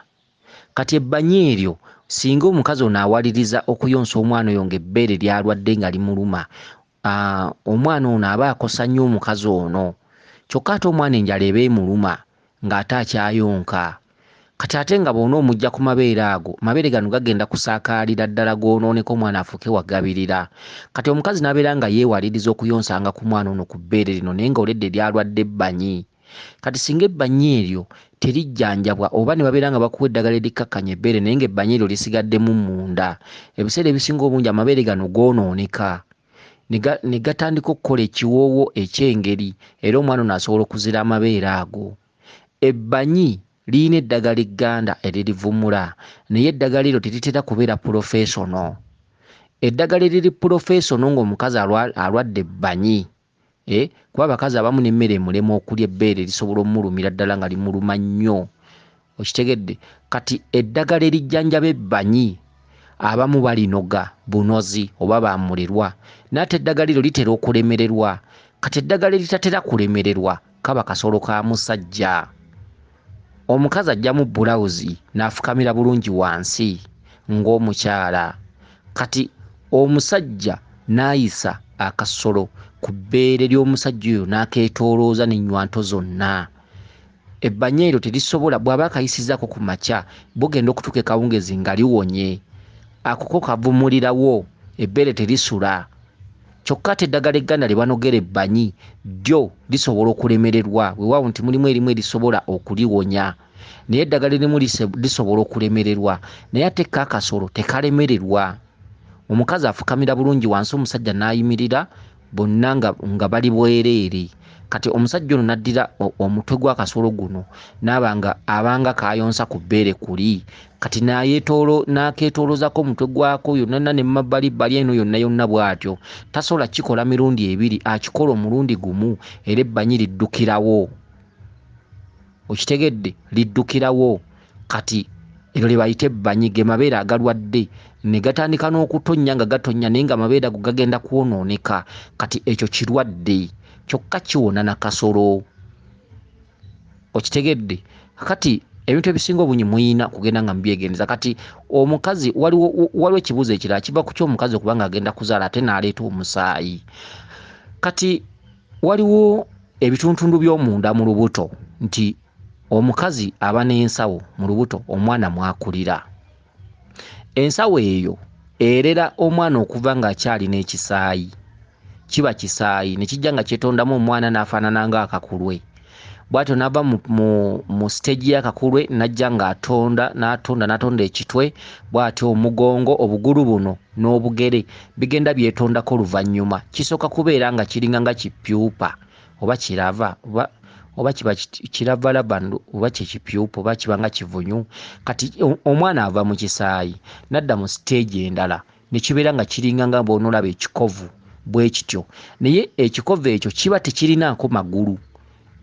Kati ebbanyi eryo singa omukazi ono awaliriza okuyonsa omwana oyo ng'ebbeere ly'alwadde nga limuluma, omwana ono aba akosa nnyo omukazi ono. Kyokka ate omwana enjala eba emuluma ng'ate akyayonka. Kati ate nga bw'onoomujja ku mabeere ago, amabeere gano gagenda kusaakaalira ddala goonooneka omwana afuuke wagabirira. Kati omukazi n'abeera nga yeewaliriza okuyonsanga ku mwana ono ku bbeere lino naye ng'oledde ly'alwadde ebbanyi. Kati singa ebbanyi eryo terijjanjabwa oba ne babeera nga bakuwa eddagala erikkakkanya ebbeere naye ng'ebbanyi eryo lisigaddemu munda, ebiseera ebisinga obungi amabeere gano goonooneka ne gatandika okukola ekiwoowo eky'engeri, era omwana ono asobola okuzira amabeere ago. Ebbanyi lirina eddagala egganda eririvumula, naye eddagala eryo teritera kubeera pulofeesono. Eddagala eriri pulofeesono ng'omukazi alwadde ebbanyi, kuba abakazi abamu n'emmere emulema okulya, ebbeere lisobola omulumira ddala nga limuluma nnyo. Okitegedde? Kati eddagala erijjanjaba ebbanyi abamu balinoga bunozi oba bamulirwa, naye ate eddagala eryo litera okulemererwa. Kati eddagala eritatera kulemererwa kaba kasolo ka musajja. Omukazi aggyamu bbulawuzi n'afukamira bulungi wansi ng'omukyala. Kati omusajja n'ayisa akasolo ku bbeere ly'omusajja oyo n'akeetoolooza n'ennywanto zonna. Ebbanyi eryo terisobola, bw'aba akayisizzaako ku makya, bugenda okutuuka ekawungezi nga liwonye. Ako ko kavumulirawo, ebbeere terisula. Kyokka ate eddagala egganda lye banogera ebbanyi ddyo lisobola okulemererwa. Weewaawo nti mulimu erimu erisobola okuliwonya, naye eddagala erimu lisobola okulemererwa, naye ate ko akasolo tekalemererwa. Omukazi afukamira bulungi wansi, omusajja n'ayimirira, bonna nga bali bwereere. Kati omusajja ono n'addira omutwe gw'akasolo guno n'aba nga abanga k'ayonsa ku bbeere kuli. Kati n'akeetooloozako omutwe gwako yonna yonna ne mabbalibbali eno yonna yonna bw'atyo. Tasobola kukikola mirundi ebiri, akikola omulundi gumu era ebbanyi liddukirawo. Okitegedde? Liddukirawo. Kati eryo lye bayita ebbanyi, ge mabeere agalwadde ne gatandika n'okutonnya nga gatonnya naye ng'amabeere ago gagenda kwonooneka. Kati ekyo kirwadde, kyokka kiwona na kasolo. Okitegedde? Kati ebintu ebisinga obungi muyina kugenda nga mubyegendereza. Kati omukazi waliwo ekibuuzo ekirala kiva ku ky'omukazi okuba ng'agenda kuzaala ate n'aleeta omusaayi. Kati waliwo ebituntundu by'omunda mu lubuto nti omukazi aba n'ensawo mu lubuto omwana mw'akulira. Ensawo eyo erera omwana okuva ng'akyalina ekisaayi. Kiba kisaayi ne kijja nga kyetondamu omwana n'afaanana ng'akakulwe. Bw'atyo n'ava mu siteegi y'akakulwe n'ajja ng'atonda, n'atonda, n'atonda ekitwe, bw'atyo omugongo, obugulu buno n'obugere bigenda byetondako oluvannyuma. Kisooka kubeera nga kiringa nga kipyupa oba kirava oba kiba kiravalava oba kye kipyupa oba kiba nga kivunyu. Kati omwana ava mu kisaayi n'adda mu siteegi endala ne kibeera nga kiringa nga bw'onoolaba ekikovu bwe kityo. Naye ekikovu ekyo kiba tekirinaako magulu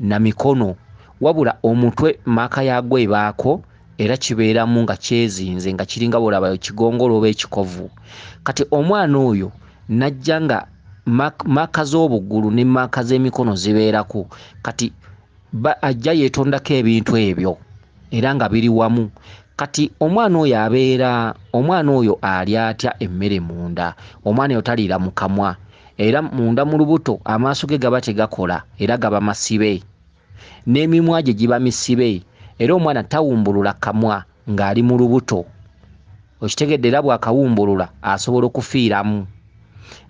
na mikono, wabula omutwe maaka yaagwo ebaako era kibeeramu nga kyezinze nga kiringa bw'olaba ekigongolo oba ekikovu. Kati omwana oyo n'ajja nga Maaka z'obugulu ne maaka z'emikono zibeerako. Kati ajja yeetondako ebintu ebyo era nga biri wamu. Kati omwana oyo abeera, omwana oyo alya atya emmere munda? Omwana oyo taliira mu kamwa, era munda mu lubuto amaaso ge gaba tegakola era gaba masibe, n'emimwa gye giba misibe, era omwana tawumbulula kamwa ng'ali mu lubuto. Okitegedde? Era bw'akawumbulula asobola okufiiramu.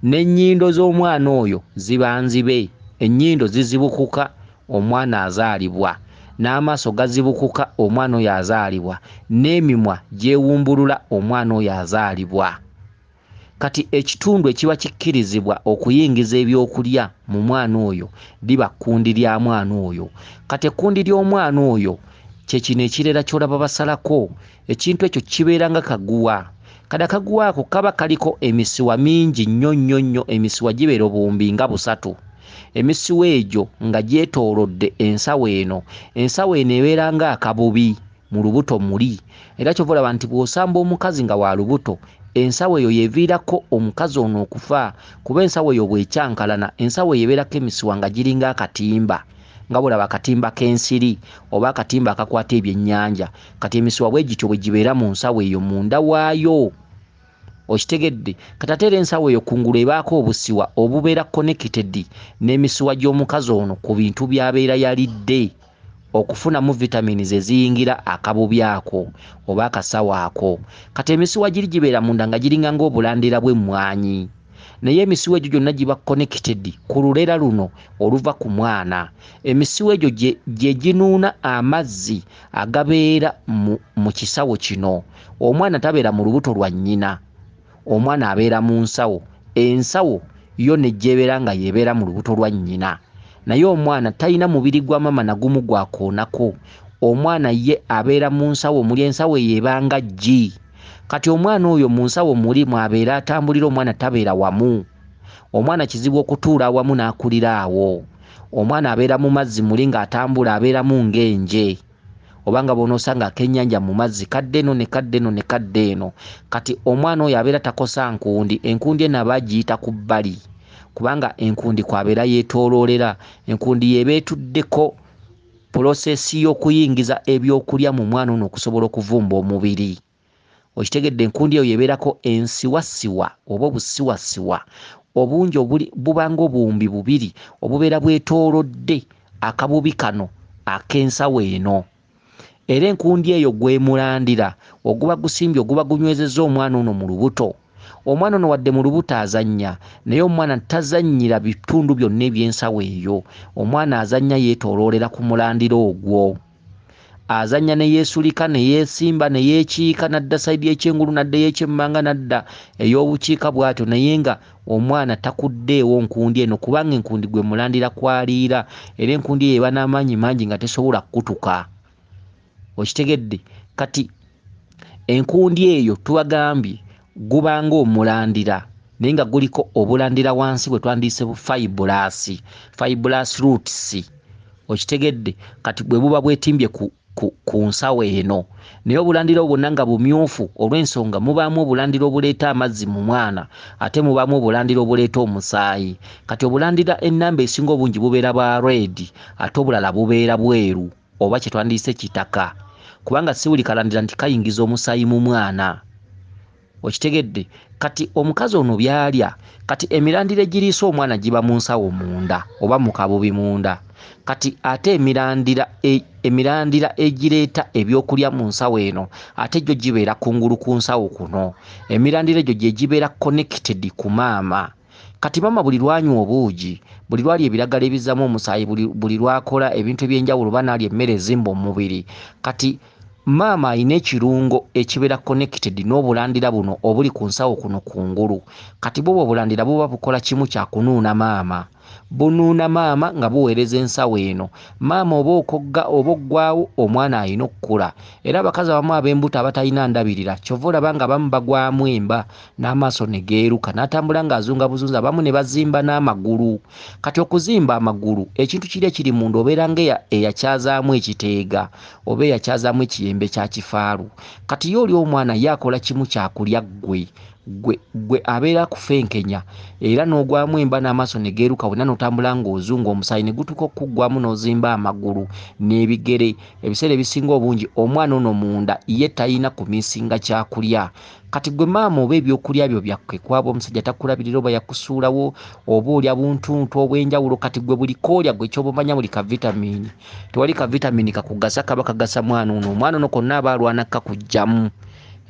N'ennyindo z'omwana oyo ziba nzibe, ennyindo zizibukuka omwana azaalibwa, n'amaaso gazibukuka omwana oyo azaalibwa, n'emimwa gyewumbulula omwana oyo azaalibwa. Kati ekitundu ekiba kikkirizibwa okuyingiza ebyokulya mu mwana oyo liba kkundi lya mwana oyo. Kati ekkundi ly'omwana oyo kye kino ekirera ky'olaba basalako. Ekintu ekyo kibeera nga kaguwa. Kati akaguwa ako kaba kaliko emisiwa mingi nnyo nnyo nnyo. Emisiwa gibeera obuwumbi nga busatu. Emisiwa egyo nga gyetoolodde ensawo eno. Ensawo eno ebeera ng'akabubi mu lubuto muli. Era ky'ova olaba nti bw'osamba omukazi nga wa lubuto, ensawo eyo y'eviirako omukazi ono okufa, kuba ensawo eyo bw'ekyankalana, ensawo eyo ebeerako emisiwa nga giringa akatimba, nga bw'olaba akatimba k'ensiri oba akatimba akakwata ebyennyanja. Kati emisiwa bwe gityo bwe gibeera mu nsawo eyo munda waayo. Okitegedde? Kati ate era ensawo eyo kungulu ebaako obusiwa obubeera connected n'emisiwa gy'omukazi ono ku bintu by'abeera yalidde okufunamu vitamins eziyingira akabubi ako oba akasawo ako. Kati emisiwa giri gibeera munda nga giringa ng'obulandira bw'emmwanyi, naye emisiwa egyo gyonna giba connected ku lulera luno oluva ku mwana. Emisiwa egyo gye ginuuna amazzi agabeera mu kisawo kino. Omwana tabeera mu lubuto lwa nnyina, omwana abeera mu nsawo. Ensawo yo ne gy'ebeera nga y'ebeera mu lubuto lwa nnyina, naye omwana talina mubiri gwa maama nagumu gwakoonako. Omwana ye abeera mu nsawo muli, ensawo eyo ebanga ggi. Kati omwana oyo mu nsawo muli mw'abeera atambulira. Omwana tabeera wamu. Omwana kizibu okutuula awamu n'akulira awo. Omwana abeera mu mazzi muli ng'atambula, abeeramu ng'enje, oba nga bw'onoosanga akennyanja mu mazzi, kadde eno ne kadde eno ne kadde eno. Kati omwana oyo abeera takosa nkundi. Enkundi eno aba agiyita ku bbali, kubanga enkundi kw'abeera yeetooloolera. Enkundi y'eba etuddeko process y'okuyingiza ebyokulya mu mwana ono okusobola okuvumba omubiri. Okitegedde? Enkundi eyo yebeerako ensiwasiwa oba obusiwasiwa obungi obuli bubanga obuwumbi bubiri obubeera bwetoolodde akabubi kano ak'ensawo eno. Era enkundi eyo gwemulandira oguba gusimbye, oguba gunywezezza omwana ono mu lubuto. Omwana ono wadde mu lubuto azannya, naye omwana tazannyira bitundu byonna eby'ensawo eyo. Omwana azannya yeetooloolera ku mulandira ogwo, azannya ne yeesulika ne yeesimba ne yeekiika, n'adda sayidi y'ekyengulu, n'adda ey'ekyemmanga, n'adda ey'obukiika bw'atyo, naye nga omwana takuddeewo nkundi eno, kubanga enkundi gwe mulandira kwaliira, era enkundi eyo eba n'amaanyi mangi nga tesobola kukutuka. Okitegedde? Kati enkundi eyo tubagambye gubanga omulandira, naye nga guliko obulandira wansi bwe twandiise bu fibrous roots. Okitegedde? Kati bwe buba bwetimbye ku nsawo eno, naye obulandira obwo bwonna nga bumyufu, olw'ensonga mubaamu obulandira obuleeta amazzi mu mwana, ate mubaamu obulandira obuleeta omusaayi. Kati obulandira ennamba esinga obungi bubeera bwa red, ate obulala bubeera bweru oba kye twandiise kitaka, kubanga si buli kalandira nti kayingiza omusaayi mu mwana. Okitegedde? Kati omukazi ono by'alya, kati emirandira egiriisa omwana giba mu nsawo munda oba mu kabubi munda. Kati ate emirandira egireeta ebyokulya mu nsawo eno ate gyo gibeera kungulu ku nsawo kuno. Emirandira egyo gye gibeera connected ku maama. Kati maama buli lwanywa obuugi, buli lwalya ebiragala ebizzamu omusaayi, buli lwakola ebintu ebyenjawulo, oba n'alya emmere ezimba omubiri, kati maama alina ekirungo ekibeera connected n'obulandira buno obuli ku nsawo kuno kungulu. Kati bwo obulandira buba bukola kimu kya kunuuna maama. Bunuuna maama nga buweereza ensawo eno. Maama oba okogga oba oggwawo, omwana alina okukula. Era abakazi abamu ab'embuto abatalina ndabirira, ky'ova olaba nga abamu bagwamu emba n'amaaso ne geeruka, n'atambula ng'azunga buzunzi, abamu ne bazimba n'amagulu. Kati okuzimba amagulu, ekintu kiri ekiri munda obeera nga eyakyazaamu ekiteega oba eyakyazaamu ekiyembe kya kifaalu. Kati ye oli omwana ye akola kimu kyakulya ggwe. gwe abeera akufenkenya era n'ogwamu emba n'amaaso ne geeruka wonna n'otambula ng'ozunga omusaayi ne gutuuka okuggwamu n'ozimba amagulu n'ebigere. Ebiseera ebisinga obungi omwana ono munda ye talina kumisinga kyakulya. Kati gwe maama oba ebyokulya byo byakke kwaba omusajja takulabirira oba yakusuulawo oba olya buntuntu obw'enjawulo. Kati gwe buli koolya gwe kyoba omanya buli ka vitamini, tewali ka vitamini kakugasa kaba kagasa mwana ono. Omwana ono konna aba alwana kakuggyamu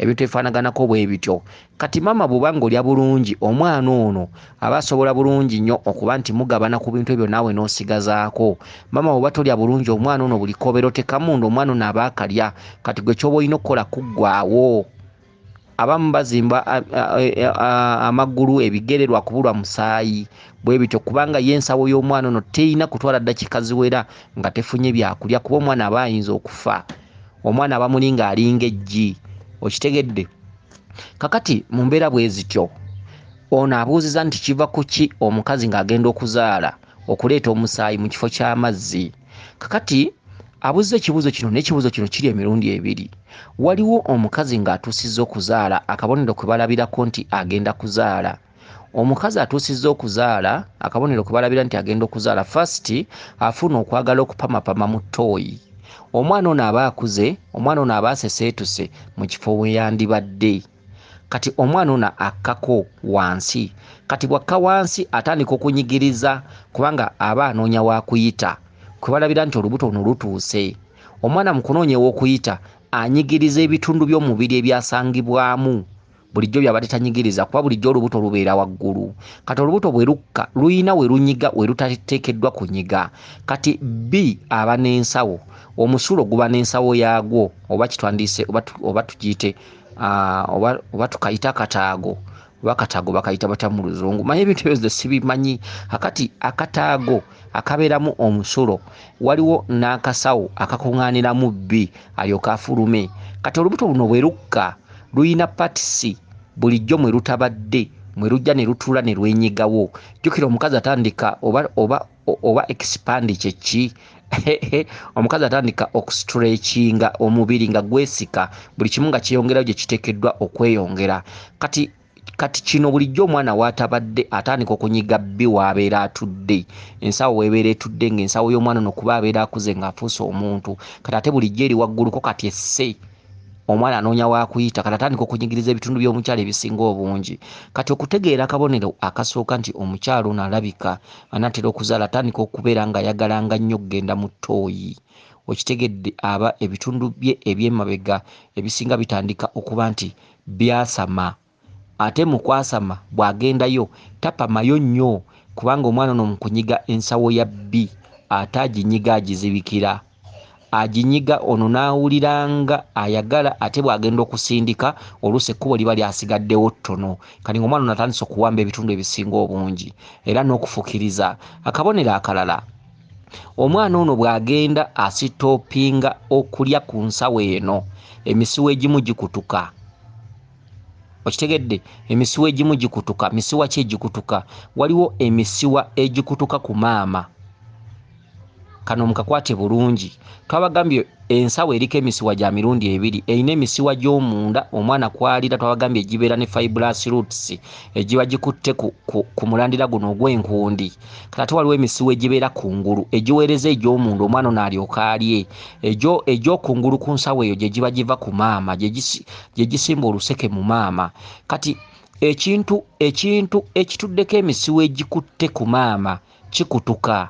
ebintu ebifaanaganako bwe bityo. Kati maama bw'oba ng'olya bulungi, omwana ono aba asobola bulungi nnyo okuba nti mugabana ku bintu ebyo naawe n'osigazaako. Maama bw'oba tolya bulungi, omwana ono buli k'obeera oteeka munda omwana ono aba akalya. Kati gwe ky'oba olina okukola kuggwaawo. Abamu bazimba amagulu, ebigere lwa kubulwa musaayi bwe bityo, kubanga ye ensawo y'omwana ono terina kutwala ddakiika ziwera nga tefunye byakulya, kuba omwana aba ayinza okufa. Omwana aba muli ng'alinga eggi, okitegedde? Kakati mu mbeera bwe zityo, ono abuuziza nti kiva ku ki omukazi ng'agenda okuzaala okuleeta omusaayi mu kifo ky'amazzi? Kakati abuuziza ekibuuzo kino, n'ekibuuzo kino kiri emirundi ebiri. Waliwo omukazi ng'atuusizza okuzaala, akabonero kwe balabirako nti agenda kuzaala. Omukazi atuusizza okuzaala, akabonero kwe balabira nti agenda okuzaala, first afuna okwagala okupamapama mu ttooyi. Omwana ono aba akuze, omwana ono aba aseseetuse mu kifo we yandibadde. Kati omwana ono akkako wansi. Kati bw'akka wansi atandika okunyigiriza kubanga aba anoonya waakuyita. Kwe balabira nti olubuto luno lutuuse. Omwana mu kunoonya ew'okuyita anyigiriza ebitundu by'omubiri ebyasangibwamu bulijjo by'abadde tanyigiriza, kuba bulijjo olubuto lubeera waggulu. Kati olubuto bwe lukka luyina we lunyiga we lutateekeddwa kunyiga. Kati B aba n'ensawo, omusulo guba n'ensawo yaagwo, oba kitwandiise oba tugiyite oba tukayite akataago, oba akataago bakayita batya mu Luzungu? Manyi ebintu ebyo nze sibimanyi. Kakati akataago akabeeramu omusulo, waliwo n'akasawo akakuŋŋaaniramu B alyoke afulume. Kati olubuto luno bwe lukka luyina parts bulijjo mwe lutabadde, mwe lujja ne lutuula ne lwenyigawo. Jjukira omukazi atandika oba expand kye ki? Omukazi atandika okustretchinga omubiri nga gwesika, buli kimu nga kyeyongerayo gye kiteekeddwa okweyongera. Kati kino bulijjo omwana w'atabadde atandika okunyiga B w'abeera atudde. Ensawo w'ebeera etudde ng'ensawo y'omwana ono kuba abeera akuze ng'afuuse omuntu. Kati ate bulijjo eri wagguluko, kati esse omwana anoonya waakuyita. Kati atandika okunyigiriza ebitundu by'omukyala ebisinga obungi. Kati okutegeera akabonero akasooka nti omukyala ono alabika anaatera okuzaala, atandika okubeera ng'ayagalanga nnyo okugenda mu ttooyi. Okitegedde? Aba ebitundu bye eby'emabega ebisinga bitandika okuba nti byasama. Ate mu kwasama bw'agendayo tapamayo nnyo, kubanga omwana ono mu kunyiga ensawo ya B ate aginyiga agizibikira. Aginyiga ono n'awulira nga ayagala, ate bw'agenda okusindika oluusi ekkubo liba lyasigaddewo ttono. Kati ng'omwana ono atandise okuwamba ebitundu ebisinga obungi era n'okufukiriza. Akabonero akalala, omwana ono bw'agenda asitoopinga okulya ku nsawo eno, emisiwa egimu gikutuka. Okitegedde? Emisiwa egimu gikutuka. Misiwa ki egikutuka? Waliwo emisiwa egikutuka ku maama. Kano mukakwate bulungi. Twabagambye ensawo eriko emisiwa gya mirundi ebiri. Erina emisiwa gy'omunda omwana kw'alira, twabagambye egibeera ne fibrous roots egiba gikutte ku mulandira guno ogw'enkundi. Kati ate waliwo emisiwa egibeera kungulu egiweereza egy'omunda omwana ono alyoke alye. Egy'okungulu ku nsawo eyo gye giba giva ku maama, gye gisimba oluseke mu maama. Kati ekintu ekituddeko emisiwa egikutte ku maama kikutuka.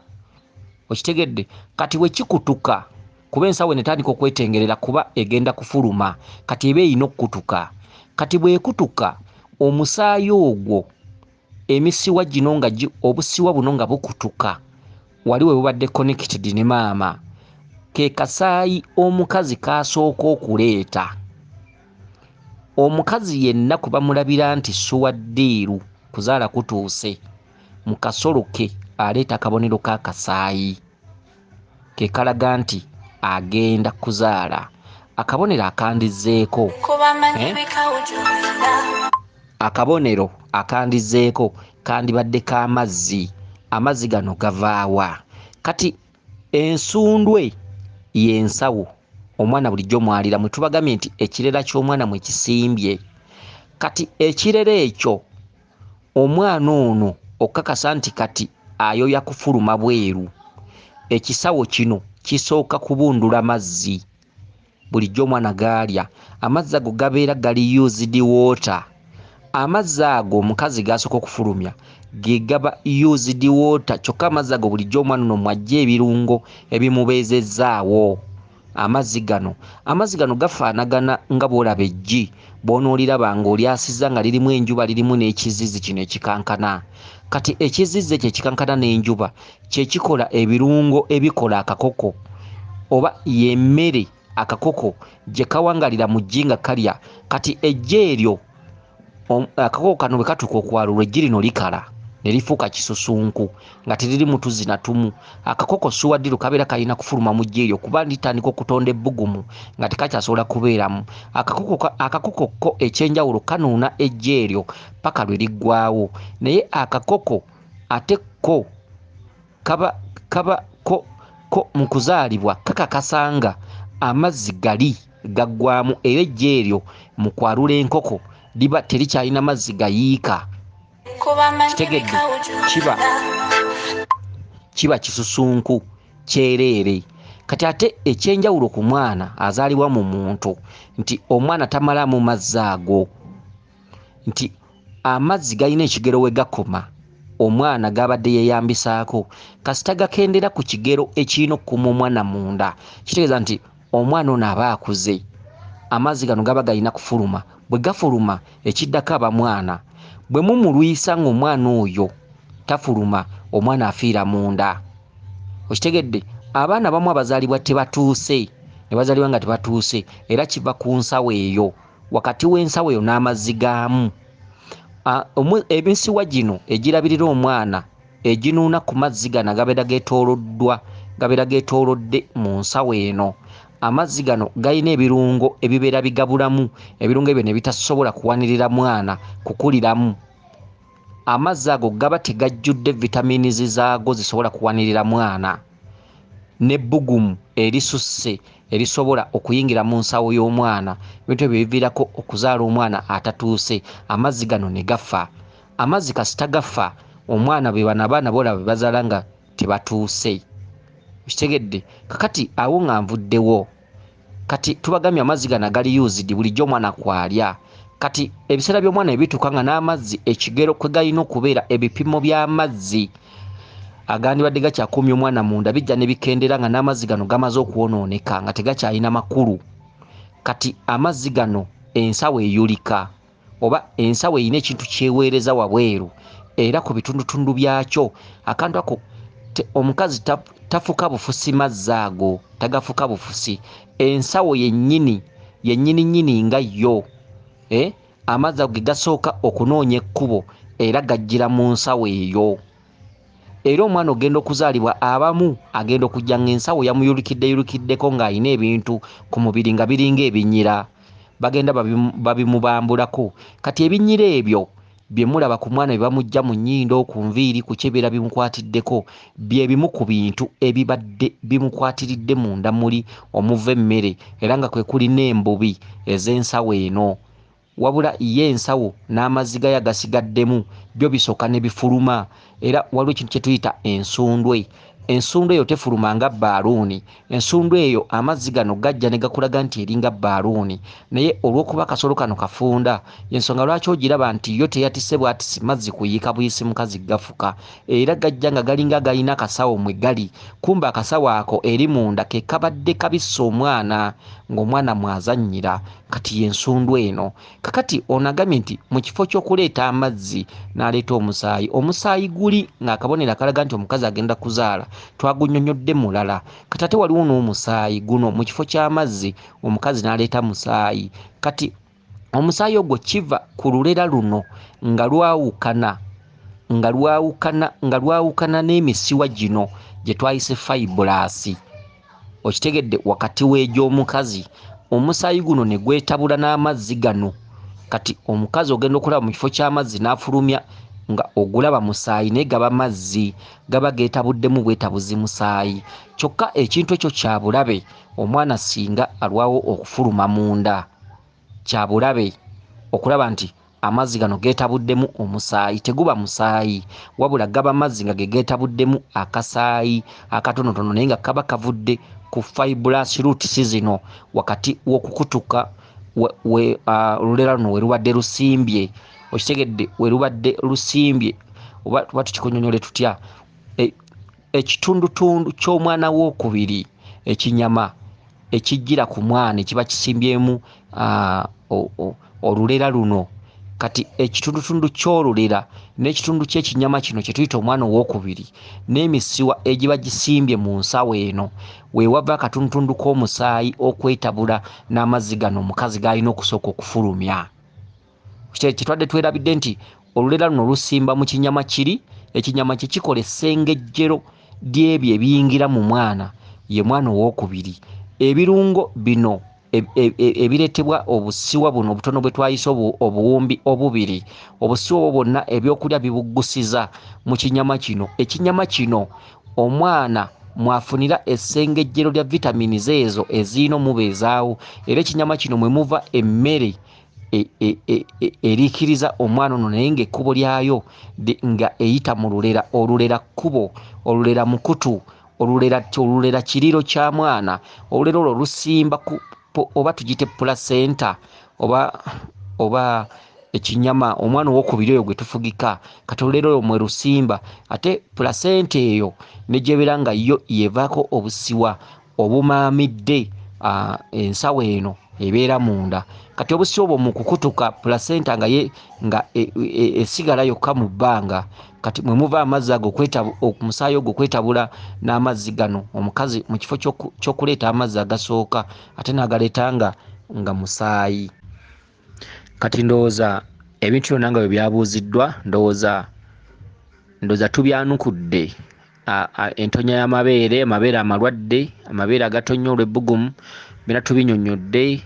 Okitegedde? Kati bwe kikutuka, kuba ensawo eno etandika okwetengerera kuba egenda kufuluma, kati eba erina okukutuka. Kati bw'ekutuka, omusaayi ogwo emisiwa gino nga obusiwa buno nga bukutuka wali we bubadde connected ne maama, ke kasaayi omukazi k'asooka okuleeta. Omukazi yenna kwe bamulabira nti sure deal kuzaala kutuuse, mu kasolo ke aleeta akabonero k'akasaayi ke kalaga nti agenda kuzaala. Akabonero akandizzeeko, akabonero akandizzeeko kandibadde k'amazzi. Amazzi gano gavaawa? Kati ensundwe y'ensawo omwana bulijjo mwalira, mwe tubagambye nti ekirera ky'omwana mwe kisimbye. Kati ekirere ekyo omwana ono okakasa nti kati ayoya kufuluma bweru, ekisawo kino kisooka kubundula mazzi. Bulijjo omwana gaalya amazzi ago gabeera gali used water. Amazzi ago omukazi g'asooka okufulumya ge gaba used water, kyokka amazzi ago bulijjo omwana ono mw'aggya ebirungo ebimubeezezzaawo. Amazzi gano gafaanagana nga bw'olaba eggi bw'onooliraba ng'olyasizza nga lirimu enjuba, lirimu n'ekizizi kino ekikankana. Kati ekizizi ekyo ekikankana n'enjuba kye kikola ebirungo ebikola akakoko, oba y'emmere akakoko gye kawangalira mu ggi nga kalya. Kati eggi eryo akakoko kano bwe katuuka okwalulwa, eggi lino likala ne lifuuka kisusunku nga teririmu tuzzi na tumu. Akakoko suwaddiru kabeera kalina kufuluma mu ggi eryo kuba litandika okutonda ebbugumu nga tekakyasobola kubeeramu. Akakoko ko ekyenjawulo kanuuna eggi eryo paka lwe liggwaawo. Naye akakoko ate ko kaba ko mu kuzaalibwa kakakasanga amazzi gali gaggwamu, era eggi eryo mu kwalula enkoko liba terikyalina mazzi gayiika. Kitegedde, kiba kisusunku kyereere. Kati ate ekyenjawulo ku mwana azaalibwa mu muntu nti omwana tamalamu mazzi ago, nti amazzi galina ekigero we gakoma omwana gabadde yeeyambisaako. Kasita gakendera ku kigero ekirina okukuuma omwana munda, kitegeeza nti omwana ono aba akuze. Amazzi gano gaba galina kufuluma, bwe gafuluma ekiddako aba mwana. Bwe mumulwisa ng'omwana oyo tafuluma, omwana afiira munda. Okitegedde, abaana abamu abazaalibwa tebatuuse, ne bazaalibwa nga tebatuuse, era kiva ku nsawo eyo, wakati w'ensawo eyo n'amazzi gaamu. Emisiwa gino egirabirira omwana eginuuna ku mazzi gano agabeera geetoolodde mu nsawo eno. Amazzi gano galina ebirungo ebibeera bigabulamu, ebirungo ebyo ne bitasobola kuwanirira mwana kukuliramu. Amazzi ago gaba tegajjudde vitamini zaago zisobola kuwanirira mwana, n'ebbugumu erisusse erisobola okuyingira mu nsawo y'omwana. Ebintu ebyo biviirako okuzaala omwana atatuuse, amazzi gano ne gafa. Amazzi kasita gafa, omwana be bano abaana b'olaba be bazaala nga tebatuuse. Okitegedde? Kakati awo nga nvuddewo, kati tubagambye amazzi gano agali used bulijjo omwana kw'alya. Kati ebiseera by'omwana ebituuka nga n'amazzi ekigero kwe galina okubeera, ebipimo by'amazzi agandibadde gakyakuumya omwana munda bijja ne bikendera nga n'amazzi gano gamaze okwonooneka nga tegakyalina makulu. Kati amazzi gano ensawo eyulika, oba ensawo erina ekintu kyeweereza wabweru, era ku bitundutundu byakyo akantu ako omukazi tafuka bufusi mazzi ago, tagafuka bufusi. Ensawo yennyini yennyini nga yo, amazzi ago ge gasooka okunoonya ekkubo era gajjira mu nsawo eyo. Era omwana ogenda okuzaalibwa abamu agenda okujja ng'ensawo yamuyulikiddeyulikiddeko ng'alina ebintu ku mubiri nga biringa ebinyira, bagenda babimubambulako. Kati ebinyira ebyo bye mulaba ku mwana bye bamuggya mu nnyindo, ku nviiri, ku kyebeera bimukwatiddeko, bye bimu ku bintu ebibadde bimukwatiridde munda muli omuva emmere, era nga kwe kuli n'embubi ez'ensawo eno. Wabula ye ensawo n'amazzi gayo agasigaddemu byo bisooka ne bifuluma, era waliwo ekintu kye tuyita ensundwe. Ensundwe eyo tefuluma nga bbaaluuni. Ensundwe eyo amazzi gano gajja ne gakulaga nti eringa bbaaluuni, naye olw'okuba akasolo kano kafunda, y'ensonga lwaki ogiraba nti yo teyatise bw'atisi mazzi kuyiika buyisi mukazi gafuka, era gajja nga galinga agalina akasawo mwe gali. Kumbe akasawo ako eri munda ke kabadde kabisse omwana ng'omwana mw'azannyira. Kati y'ensundwe eno. Kakati ono agambye nti mu kifo ky'okuleeta amazzi n'aleeta omusaayi, omusaayi guli ng'akabonero akalaga nti omukazi agenda kuzaala twagunnyonnyodde mulala. Kati ate waliwo n'omusaayi guno mu kifo ky'amazzi omukazi n'aleeta musaayi. Kati omusaayi ogwo kiva ku lulera luno nga lwawukana n'emisiwa gino gye twayise fibrous. Okitegedde, wakati w'egy'omukazi omusaayi guno ne gwetabula n'amazzi gano. Kati omukazi ogenda okulaba mu kifo ky'amazzi n'afulumya nga ogulaba musaayi, naye gaba mazzi, gaba geetabuddemu bwetabuzi musaayi. Kyokka ekintu ekyo kya bulabe omwana singa alwawo okufuluma munda, kya bulabe okulaba nti Amazzi gano geetabuddemu omusaayi, teguba musaayi, wabula gaba mazzi nga ge geetabuddemu akasaayi akatonotono, naye nga kaba kavudde ku fibrous roots zino wakati w'okukutuka olulera luno we lubadde lusimbye. Okitegedde? We lubadde lusimbye, oba tukikunyonyole tutya? Ekitundutundu ky'omwana w'okubiri, ekinyama ekijjira ku mwana ekiba kisimbyemu olulera luno. Kati ekitundutundu ky'olulera n'ekitundu ky'ekinyama kino kye tuyita omwana ow'okubiri n'emisiwa egiba gisimbye mu nsawo eno, we wava akatundutundu k'omusaayi okwetabula n'amazzi gano omukazi g'alina okusooka okufulumya. Kitwadde twerabidde nti olulera luno lusimba mu kinyama kiri, ekinyama kye kikola essengejjero ly'ebyo ebiyingira mu mwana, ye mwana ow'okubiri. Ebirungo bino ebireetebwa obusiwa buno obutono bwe twayise obuwumbi obubiri, obusiwa obwo bwonna ebyokulya bibuggusiza mu kinyama kino. Ekinyama kino omwana mwafunira essengejjero lya vitamini ezo ezirina omubeezaawo, era ekinyama kino mwe muva emmere eriikiriza omwana ono, naye ng'ekkubo lyayo nga eyita mu lulera. Olulera kkubo, olulera mukutu, olulera kiriro kya mwana. Olulera olwo lusimba ku oba tugiyite placenta oba ekinyama omwana ow'okubiri oyo gwe tufugika. Kati olulera olwo mwe lusimba, ate placenta eyo ne gy'ebeera nga yo yevaako obusiwa obumaamidde ensawo eno ebeera munda. Kati obusiwa obwo mu kukutuka placenta nga ye nga esigala yokka mu bbanga, kati mwe muva amazzi ago omusaayi ogwo kwetabula n'amazzi gano. Omukazi mu kifo ky'okuleeta amazzi agasooka ate n'agaleeta nga musaayi. Kati ndowooza ebintu byonna nga bwe byabuuziddwa, ndowooza tubyanukudde. Entonya y'amabeere, amabeere amalwadde, amabeere agatonnya olw'ebbugumu, byonna tubinyonnyodde.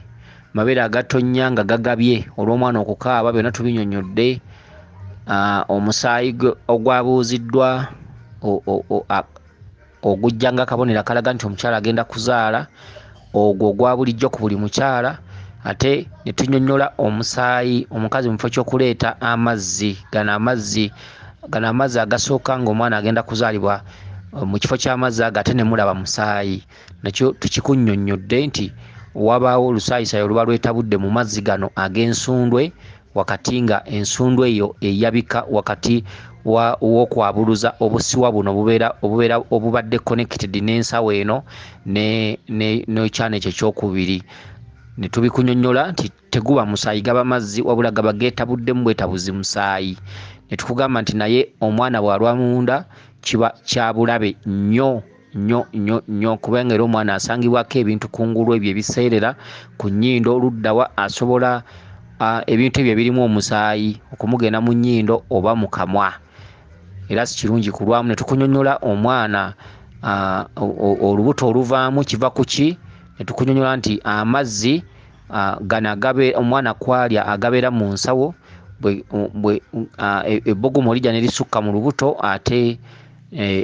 Amabeere agatonnya nga gagabye olw'omwana okukaaba, byonna tubinyonnyodde. Omusaayi ogwabuuziddwa ogujja nga akabonero akalaga nti omukyala agenda kuzaala, ogwo ogwa bulijjo ku buli mukyala. Ate ne tunnyonnyola omusaayi omukazi mu kifo ky'okuleeta amazzi gano, amazzi agasooka ng'omwana agenda kuzaalibwa, mu kifo ky'amazzi ago ate ne mulaba musaayi. Nakyo tukikunnyonnyodde nti wabaawo olusaayisaayi oluba lwetabudde mu mazzi gano ag'ensundwe, wakati nga ensundwe eyo eyabika wakati w'okwabuluza obusiwa buno obubeera obubadde connected n'ensawo eno n'ekyana ekyo ekyokubiri. Ne tubikunyonnyola nti teguba musaayi, gaba mazzi, wabula gaba geetabuddemu bwetabuzi musaayi. Ne tukugamba nti naye omwana bw'alwa munda kiba kya bulabe nnyo nnyo nnyo nnyo, kubanga era omwana asangibwako ebintu kungulu ebyo ebiseerera ku nnyindo, oluddawa asobola ebintu ebyo ebirimu omusaayi okumugenda mu nnyindo oba mu kamwa, era si kirungi kulwamu. Ne tukunyonnyola omwana olubuto oluvaamu kiva ku ki, ne tukunyonnyola nti amazzi gano omwana kwalya agabeera mu nsawo, ebbugumu lijja ne lisukka mu lubuto, ate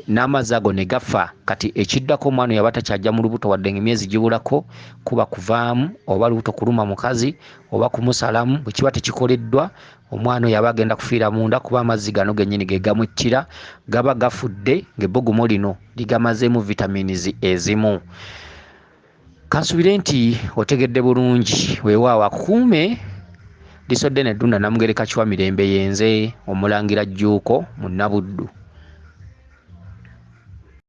n'amazzi ago ne gafa. Kati ekiddako omwana oyo aba takyajja mu lubuto wadde ng'emyezi gibulako, kuba kuvaamu oba lubuto kuluma mukazi oba kumusalamu. Bwe kiba tekikoleddwa, omwana oyo aba agenda kufiira munda, kuba amazzi gano gennyini ge gamuttira, gaba gafudde ng'ebbugumu lino ligamazeemu vitamins ezimu. Kansubire nti otegedde bulungi. Weewaawo akukuume lisodde n'eddunda. Namugereka Kiwa Mirembe yenze Omulangira Jjuuko Munnabuddu.